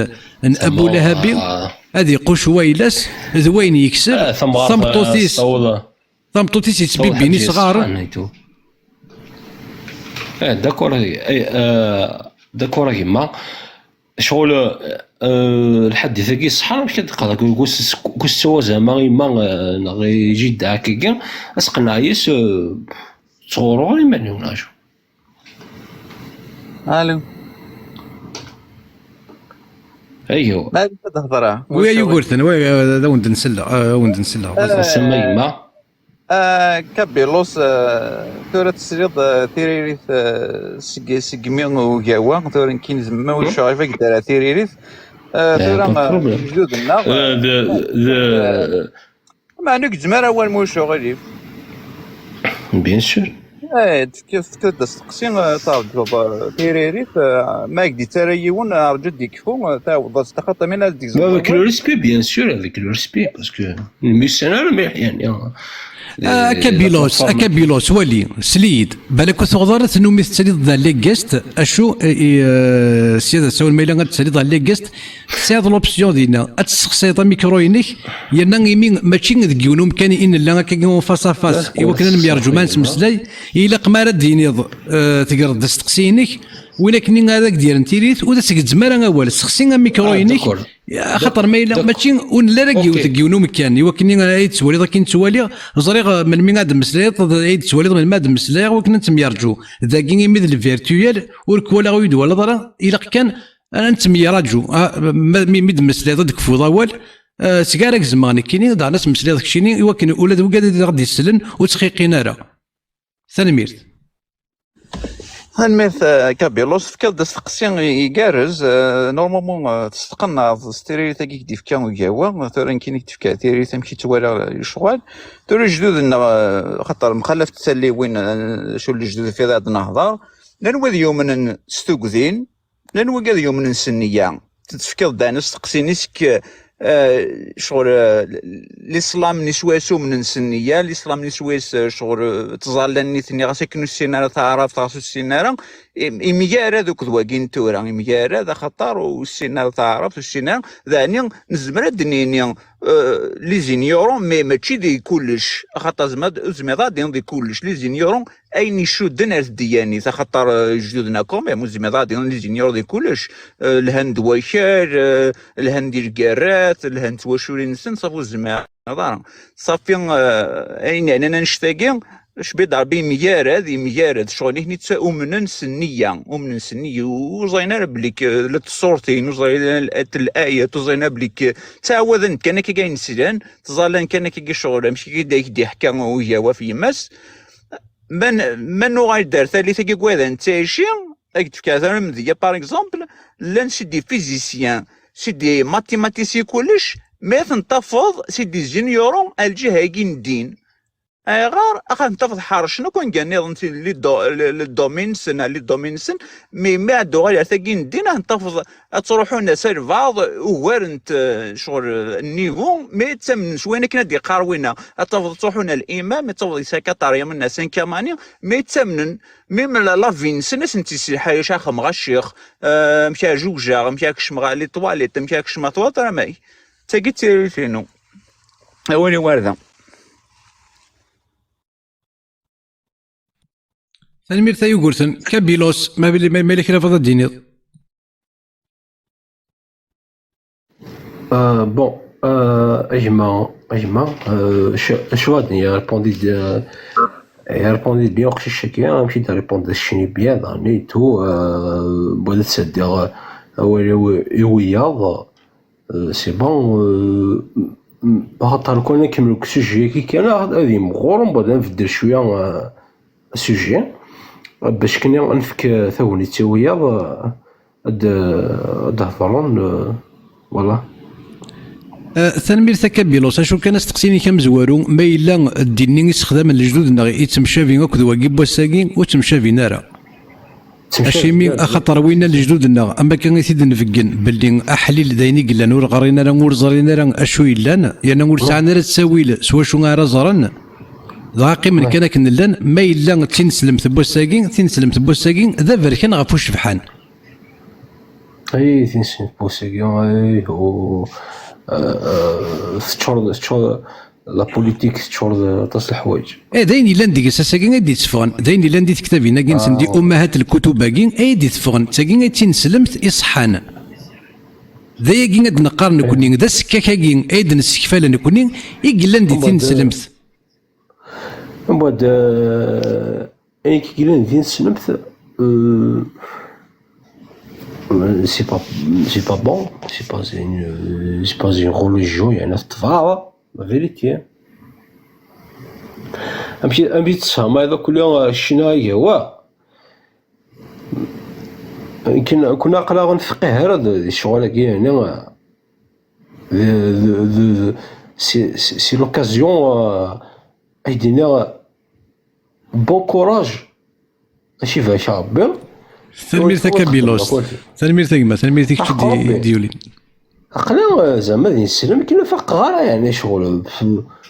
n Abu Lahabi, ad iqucc wayla-s, d wayen yekseb, tameṭṭut-is, tameṭṭut-is yettbibbin isɣaren. Eh, d'accord, eh, eh, d'accord a gma. Ccɣel, eh, lḥadit-agi ṣṣeḥḥa, amek ad d-qqareɣ, gus, gus tawazama yemma, eh, neɣ i jidda akkagi, aseqneɛ yes, eh, ttɣuruɣ iman-iw neɣ acu? Allô. Aywa. Ma ad d-hedreɣ. Wi ay Yugurten, wi, ad awen-d-nselleɣ, ad awen-d-nselleɣ. Eh, semma yemma. Ah, Kabilos, ah, tura tesliḍ, ah, tiririt, ah, seg, segmi ugawa, tura nekkin zemma ur cɣif ak-d ara tiririt. Ah, tura, ah, lejdud-nneɣ, ah, d, d, meɛna ur gezzem ara awal ma ulac aɣilif. Bien sûr. Eh, tefkiḍ, tefkiḍ-d asteqsi, ah, terǧuḍ, ah, tiririt, ah, ma ak-d-yettarra yiwen, ah, rǧu ad d-yekfu, ah, tɛawdeḍ-as-d axaṭer mi ad d-tegzem. Avec le respect, bien sûr, avec le respect, parce que Mmi-s-nni ara mliḥ, yani, ah. Ah, a Kabilos, a Kabilos, wali, sel-iyi-d. Balak ur tuɣeḍ ara tennumi tettaliḍ d Legest, acu, eh, eh, sya d asawen ma yella ad tettaliḍ d Legest, tesɛiḍ l'option dinna, ad tessexsayeḍ amikru-inek, yerna imi mačči deg yiwen umkan i nella akkagi en face à face, i wakken ad nemyerǧu ma nettmeslay, ilaq ma ara d-tiniḍ, eh, tegreḍ-d asteqsi-inek, win akken ara ak-d-yerren tiririt, ur as-gezzem ara awal, sexsi amikru-inek, Axaṭer ma yella, mačči ur nelli ara deg yiwet, deg yiwen umekkan, i wakken ay d-tettwaliḍ akken ttwaliɣ, ẓriɣ, eh, melmi ad d-temmeslayeḍ, ay d-tettwaliḍ melmi ad d-mmeslayeɣ, wakken ad nettemyerǧu. Dagi imi d le virtuel, ur k-walaɣ ur yi-d-twalaḍ ara, ilaq kan ad nettemyeraǧu. Ah, ma, mi, mi d-temmeslayeḍ ad d-tekfuḍ awal, eh, seg ara gezmeɣ nekkini, daɣen ad temmeslayeḍ keččini, i wakken ula d wigad ad aɣ-d-isellen ur ttxiqin ara. Tanemmirt. Tanemmirt, eh, Kabilos, tefkiḍ-d asteqsi igerrez. Eh, normalement, eh, testeqneḍ s tiririt-agi i k-d-ifka ugawa. Tura nekkini i k-d-ifka tiririt amek i ttwaliɣ lecɣal. Tura lejdud-nneɣ, eh, xaṭer mxalafet talliwin, eh, acu lejdud i ad nehḍer. Llan wid yumnen s tugdin, llan wigad yumnen s nniya. Tefkiḍ-d ɛni asteqsi-nni seg, eh, ccɣel, eh, lislamen iswayes umnen s nniya, lislamen iswayes, eh, ccɣel, eh, ttẓallan nitni ɣas akken ur ssinen ara taɛrabt, ɣas ur ssinen ara, im-, imgarad akked wagi n tura, imgarad axaṭer ur ssinen ara taɛrabt, ur ssinen ara, daɛni nezmer ad d-nini, eh, les ignorants, mais mačči di kullec, axaṭer zmer-, ur tezmireḍ ad d-tiniḍ di kullec, les ignorants, ayen icudden ar tdeyyanit, axaṭer, eh, lejdud-nneɣ quand même, ur tezmireḍ ad d-tiniḍ les ignorants di kullec, eh, lhan-d wakal, eh, lhan-d i lgerrat, lhan-d twaculin-nsen, ṣafi ur tezmireḍ ara. Ṣafi, eh, ayen yeɛnan annect-agi, cbi d Rebbi yemgarad, yemgarad, ccɣel nitni tta-, umnen s nniya, umnen s nniya, ur ẓrin ara belli k-, la tṣurtin, ur ẓrin ara l-, l-ayat, ur ẓrin ara belli k-, ttɛawaden kan akka ayen slan, ttẓallan kan akka ccɣel, amek i d-, ak-d-iḥka ugawa ɣef yemma-s. Ma n-, ma nuɣal-d ar tallit-agi n wayda nettɛici, ad k-d-fkeɣ taramedya, par exemple, llan c'est des physiciens, c'est des mathématiciens kullec, mais ad ten-tafeḍ c'est des ignorants ar lǧiha-agi n ddin. Ayɣer? Axaṭer ten-tafeḍ ḥercen akk anga nniḍen ti-, les do-, le, le domaine-nsen, les domaines-nsen, mais mi ad d-uɣal ar tagi n ddin, ad ten-tafeḍ ad ttruḥun s albaɛḍ ugar n t-, ccɣel, eh, nnivu, mi ttamnen s wayen akken ad d-iqqar winna. Ad tafeḍ ttruḥun ar l'imam, ad tafeḍ yesɛa kaṭar yamna cinq kamani, mi ttamnen, même la, la vie-nsen, ad sen-tt-yesselḥay, acu axemmeɣ a ccix, eh, amek ara jewjeɣ, amek ara kecmeɣ les toilettes, amek ara kecmeɣ toilettes, ara may. D tagi d tiririt-inu. Awal i warda. Tanemmirt a Yugurten. Kabilos, ma, ma, ma yella kra bɣiḍ ad d-tiniḍ? Euh, bon, euh, a gma, a gma, euh, je, je vois, il a répondu de, il a répondu bien au cliché, hein, puis il a répondu de Chine bien, dans les tout, euh, bon, c'est-à-dire, euh, ouais, ouais, ouais, ouais, euh, c'est bon, euh, m-, m-, axaṭer kan ad nkemmel deg sujet-agi kan, ad, ad yemɣur, mbeɛd ad nbeddel cwiya, euh, sujet, bac kan ad nefk, euh, tagnit i wiyaḍ, euh, ad, ad d-hedren, euh, voilà. Eh, tanemmirt a Kabilos. Acu kan asteqsi-inek amezwaru, ma yella ddin-nni i ssexdamen lejdud-nneɣ yettemcabi akked wagi n wass-agi, ur ttemcabin ara. Acimi? Axaṭer winna lejdud-nneɣ, am akka i t-id-nbeggen, belli aḥlil d ayen i yellan, ur ɣrin ara, ur ẓrin ara acu yellan, yerna ur sɛan ara ttawil s wacu ara ẓren, dɣa qqimen kan akken llan. Ma yella d tineslemt n wass-agi, tineslemt n wass-agi d aberkan ɣef ucebḥan. Ay, tineslemt n wass-agi, ay, oh, euh, euh, teččur, teččur, la politique teččur d aṭas n leḥwayeǧ. Eh, d ayen yellan deg-s ass-agi ay d-itteffɣen, d ayen yellan di tektabin-agi-nsen, di ummahat lkutub-agi ay d-itteffɣen, d tagi ay d tineslemt iṣeḥḥan. D ayagi ad d-neqqar nekkni, d asekkak-agi ay d-nessekfal nekkni i yellan di tineslemt. Mbeɛd, euh, ayen i yellan di tineslemt, euh, c'est pas, c'est pas bon, c'est pas une, c'est pas une religion, il y en a, la vérité. Amek, amek i tessehmayeḍ akk ccna agawa? Kun aql-aɣ ur nefqih ara di ccɣel-agi, yeɛni, d, d, d, d, c'est, c'est, c'est l'occasion, euh, ay d-iniɣ, bon courage. Mačči bak a Rebbi. Tanemmirt a Kabilos. Tanemmirt a gma, tanemmirt i kečč d-yulin. Aql-i, eh, zama d ineslem, kin ur faqeɣ ara, yeɛni, ccɣel, pff,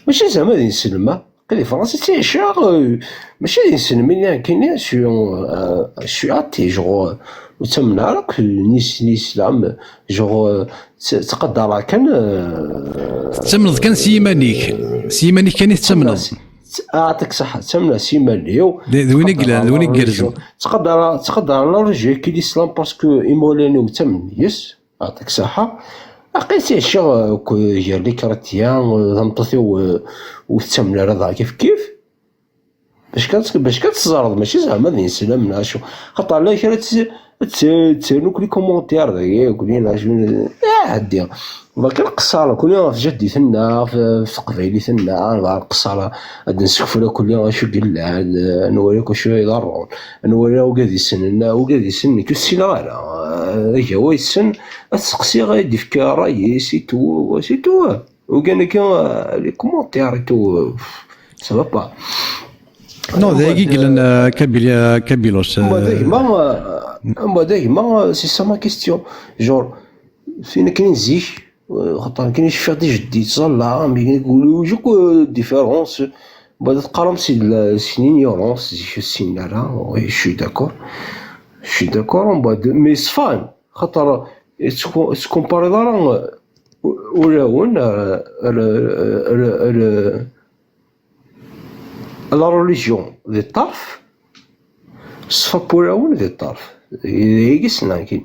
mačči zama d ineslem, ah. Aql-i di Fransa ttɛiceɣ, eh, mačči d ineslem, nekkini, je suis, eh, je suis athée, genre, ur ttamneɣ ara akk ni s-, ni islam, genre, eh, tt-, ttqadareɣ kan, eh, tettamneḍ kan s yiman-ik, s yiman-ik kan i tettamneḍ. Aɛṭik ṣaḥa, ttamneɣ s yiman-iw. D, d win i yellan, d win igerrzen. Ttqadareɣ, ttqadareɣ la religion ki l'islam parce que imawlan-iw ttamen yes. Aɛṭik ṣaḥa. Aql-i ttɛiceɣ akk gar les chrétiens, tameṭṭut-iw, eh, ur tettamen ara dɣa kif kif. Bac kan, bac kan teẓreḍ, mačči zeɛma d ineslam neɣ acu. Xaṭer la kra tt-, tt-, tt-, nekni commentaire dagi, nekni neɣ acu, ah, ɛeddi. Berka lqeṣṣer, nekni ɣef jaddit-nneɣ, ɣef, ɣef teqbaylit-nneɣ, ɣef lqeṣṣer, ad d-nessekfel akk acu yellan, ad nwali akk acu iḍerrun, ad nwali ugad yessen, ugad yessen, nekk ur ssineɣ ara. Agawa yessen, ad t-seqsiɣ, ad d-ifk ṛṛay-is, et tout, et tout. Ugan akka, euh, les commentaires et tout, euh, ça va pas. Non, d ayagi i yellan, euh, Kabili-, euh, Kabilos, euh. Mbeɛd a gma, euh, mbeɛd a gma, euh, c'est ça ma question. Genre, c'est une crise, euh, xaṭer nekni cfiɣ di jeddi ttẓalla, mais il y a une différence. Mbeɛd teqqarem c'est de la, c'est une ignorance, zik ur ssinen ara, oui, je suis d'accord. Je suis d'accord, mbeɛd, mais ṣfan, xaṭer, ur tettku-, ur tettkumpariḍ ara, euh, ulawen, euh, la religion di ṭṭerf, ṣṣfa n wulawen di ṭṭerf. D ayagi ssneɣ akkin.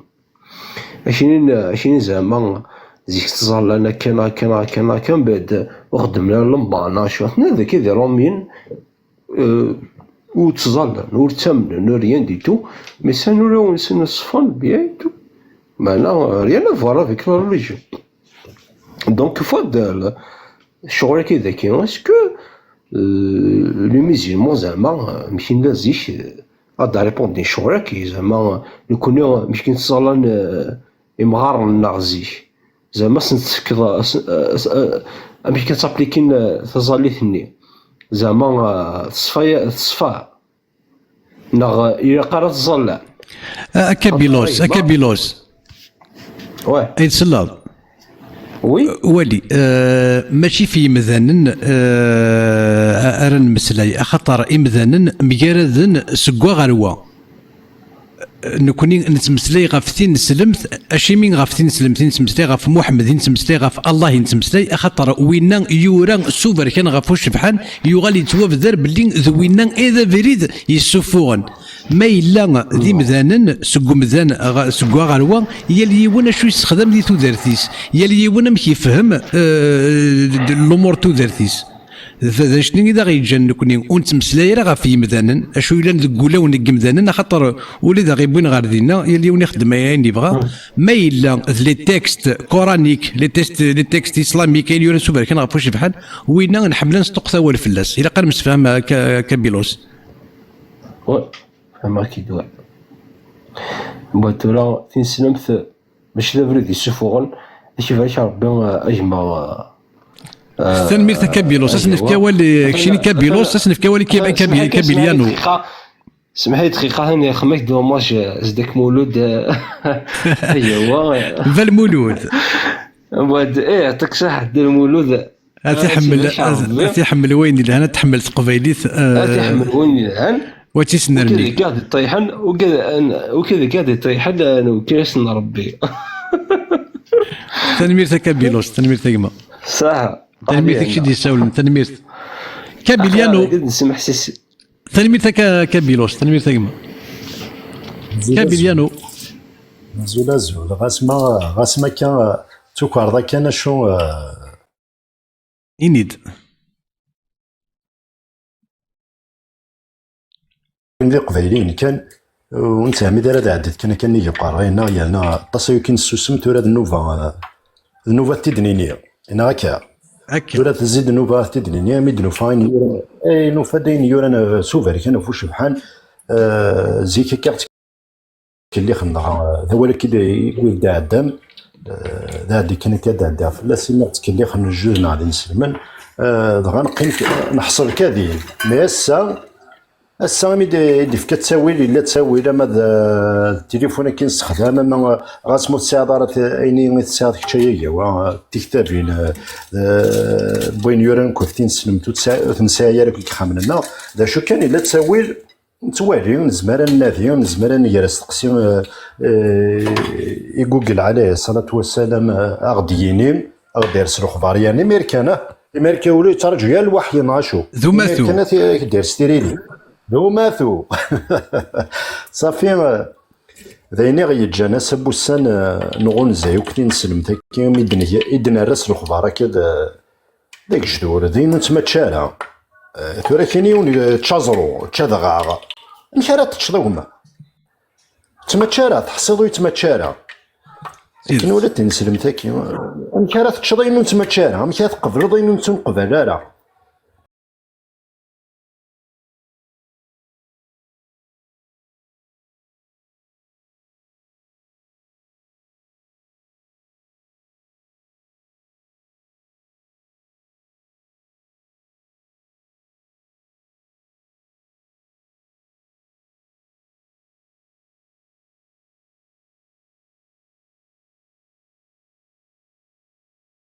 Akkin, akkin zeɛma zik ttẓallan akken, akken, akken, akken, mbeɛd ur xeddmen ara lembaṛ neɣ acu. Atnan dagi d Iṛumyen, euh, ur ttẓallan, ur ttamnen, rien du tout, mais c'est ulawen-nsen ṣfan, bien et tout. Meɛna, rien à voir avec la religion. Donc, fad, ccɣel-agi dagi, est-ce que, euh, les musulmans, zeɛma, euh, mkin la zik, euh, ad d-répondin ccɣel-agi, zeɛma, euh, nekni, euh, mkin ttẓallan, euh, imɣaren-nneɣ zik. Zeɛma, ad sen-tefkeḍ, euh, s-, euh, s-, euh, amek kan ttaplikin, euh, taẓallit-nni. Zeɛma, euh, teṣfa, teṣfa. Neɣ, euh, ilaq ara tẓallam. A, a Kabilos, a Kabilos. Ouais. Ay tselleḍ? Oui. Wali, euh, mačči f yimdanen, euh, a-, ara nemmeslay, axaṭer imdanen mgaraden seg wa ɣer wa. Nekkni nettmeslay ɣef tineslemt, acimi ɣef tineslemt i nettmeslay, ɣef Muḥemmed i nettmeslay, ɣef Allah i nettmeslay, axaṭer winna yura s uberkan ɣef ucebḥan, yuɣal yettwabder belli d winna i d abrid yessufuɣen. Ma yella d imdanen, seg umdan ɣ-, seg wa ɣer wa, yal yiwen acu yessexdam di tudert-is, yal yiwen amek yefhem, eh, d-, d-, lumuṛ n tudert-is. D, d acu-nni i d aɣ-yeǧǧan nekkni ur nettmeslay ara ɣef yimdanen, acu yellan deg wulawen n yimdanen, axaṭer ula d aɣ-iwwin ɣer dinna, yal yiwen ixeddem ayen yebɣa. Ma yella d les textes coraniques, les textes, les textes islamiques, ayen yuran s uberkan ɣef ucebḥan, winna nḥemmel ad nesṭuqqet awal fell-as. Ilaq ad nemsefham, a Ka-, Kabilos. Ouais, fehmeɣ-k-id, ouais. Bon, tura, tineslemt, mačči d abrid yessufuɣen, Icebbac Rebbi, a gma. Tanemmirt a Kabilos, ad s-nefk awal i keččini Kabilos, ad s-nefk awal i Kabilyano. Semḥi dqiqa, hni xmek dommage, zdak Mulud. Ayawa. Balmulud. Wad, eh, ṭiksaḥ Dda Lmulud. Ad t-iḥemmel, ad t-iḥemmel wayen yelhan, ad t-iḥemmel teqbaylit. Ad t-iḥemmel wayen yelhan. Wa d tisnerni. Ukid i ɣ-d-iṭṭayḥen, ukid i ɣ-d-iṭṭayḥen, newkir-as n Rebbi. Tanemmirt a Kabilos, tanemmirt a gma. Saḥa. Tanemmirt i kečč i d-yessawlen, tanemmirt. Kabilyano. Tanemmirt a Kabilos, tanemmirt a gma. Kabilyano. Azul, azul. Ɣas ma, ɣas ma akka, tukerḍ akken acu. Ini-d. D iqbayliyen kan, ur nettɛemmid ara ad ɛeddit kan akken nnig uqerray-nneɣ, yerna aṭas ay akken nessusem, tura d nnuba, d nnuba ad t-id-nini, neɣ akka? Tura tezzi-d nnuba ad t-id-nini, mi d-nufa ayen yuran, ay nufa-d ayen yuran s uberkan ɣef ucebḥan, eh, zik akka ɣ-ttkellixen, dɣa d awal akka i d-iɛeddan, eh, d aɛeddi kan akka d-ɛeddiɣ fell-as, imi ɣ-ttkellixen lǧuz neɣ d inselmen, eh, dɣa neqqim neḥṣel kadin. Mais ass-a, ass-a imi d-, i d-ifka ttawil, yella ttawil ama d, eh, tilifun akka i nessexdam, ama, eh, ɣas ma ur tesɛiḍ ara t-, ayen i tesɛiḍ kečč ay agawa, eh, tiktabin, eh, eh, n wayen yuran akked tineslemt ur tesɛi-, ur t-nesɛi ara deg yexxamen-nneɣ. D acu kan, yella ttawil, nettwali, nezmer ad nnadi, nezmer ad nger asteqsi, eh, eh, i Google ɛalayhi ṣṣalatu wassalam, eh, a ɣ-d-yini, a ɣ-d-ires lexbar, yerna imir kan, ah, imir kan ula yettraǧu yal lwaḥyi neɣ acu. D umatu. Imir kan ad k-d-ires tiriri. D umatu. Safi, eh, d ayen i ɣ-yeǧǧan ass-a n wussan, eh, nɣunza akk tineslemt-agi, mi d-neg-, i d-nerra s lexbar akka d, d agejdur, d ayen ur nettmačči ara. Eh, tura kini yiwen yečča aẓru, yečča adɣaɣ. Amek ara teččeḍ a gma? Ur yettmačči ara, teḥṣiḍ ur yettmačči ara. Akken ula d tineslemt-agi, amek ara teččeḍ ayen ur nettmačči ara? Amek ara tqebleḍ ayen ur nettqbal ara?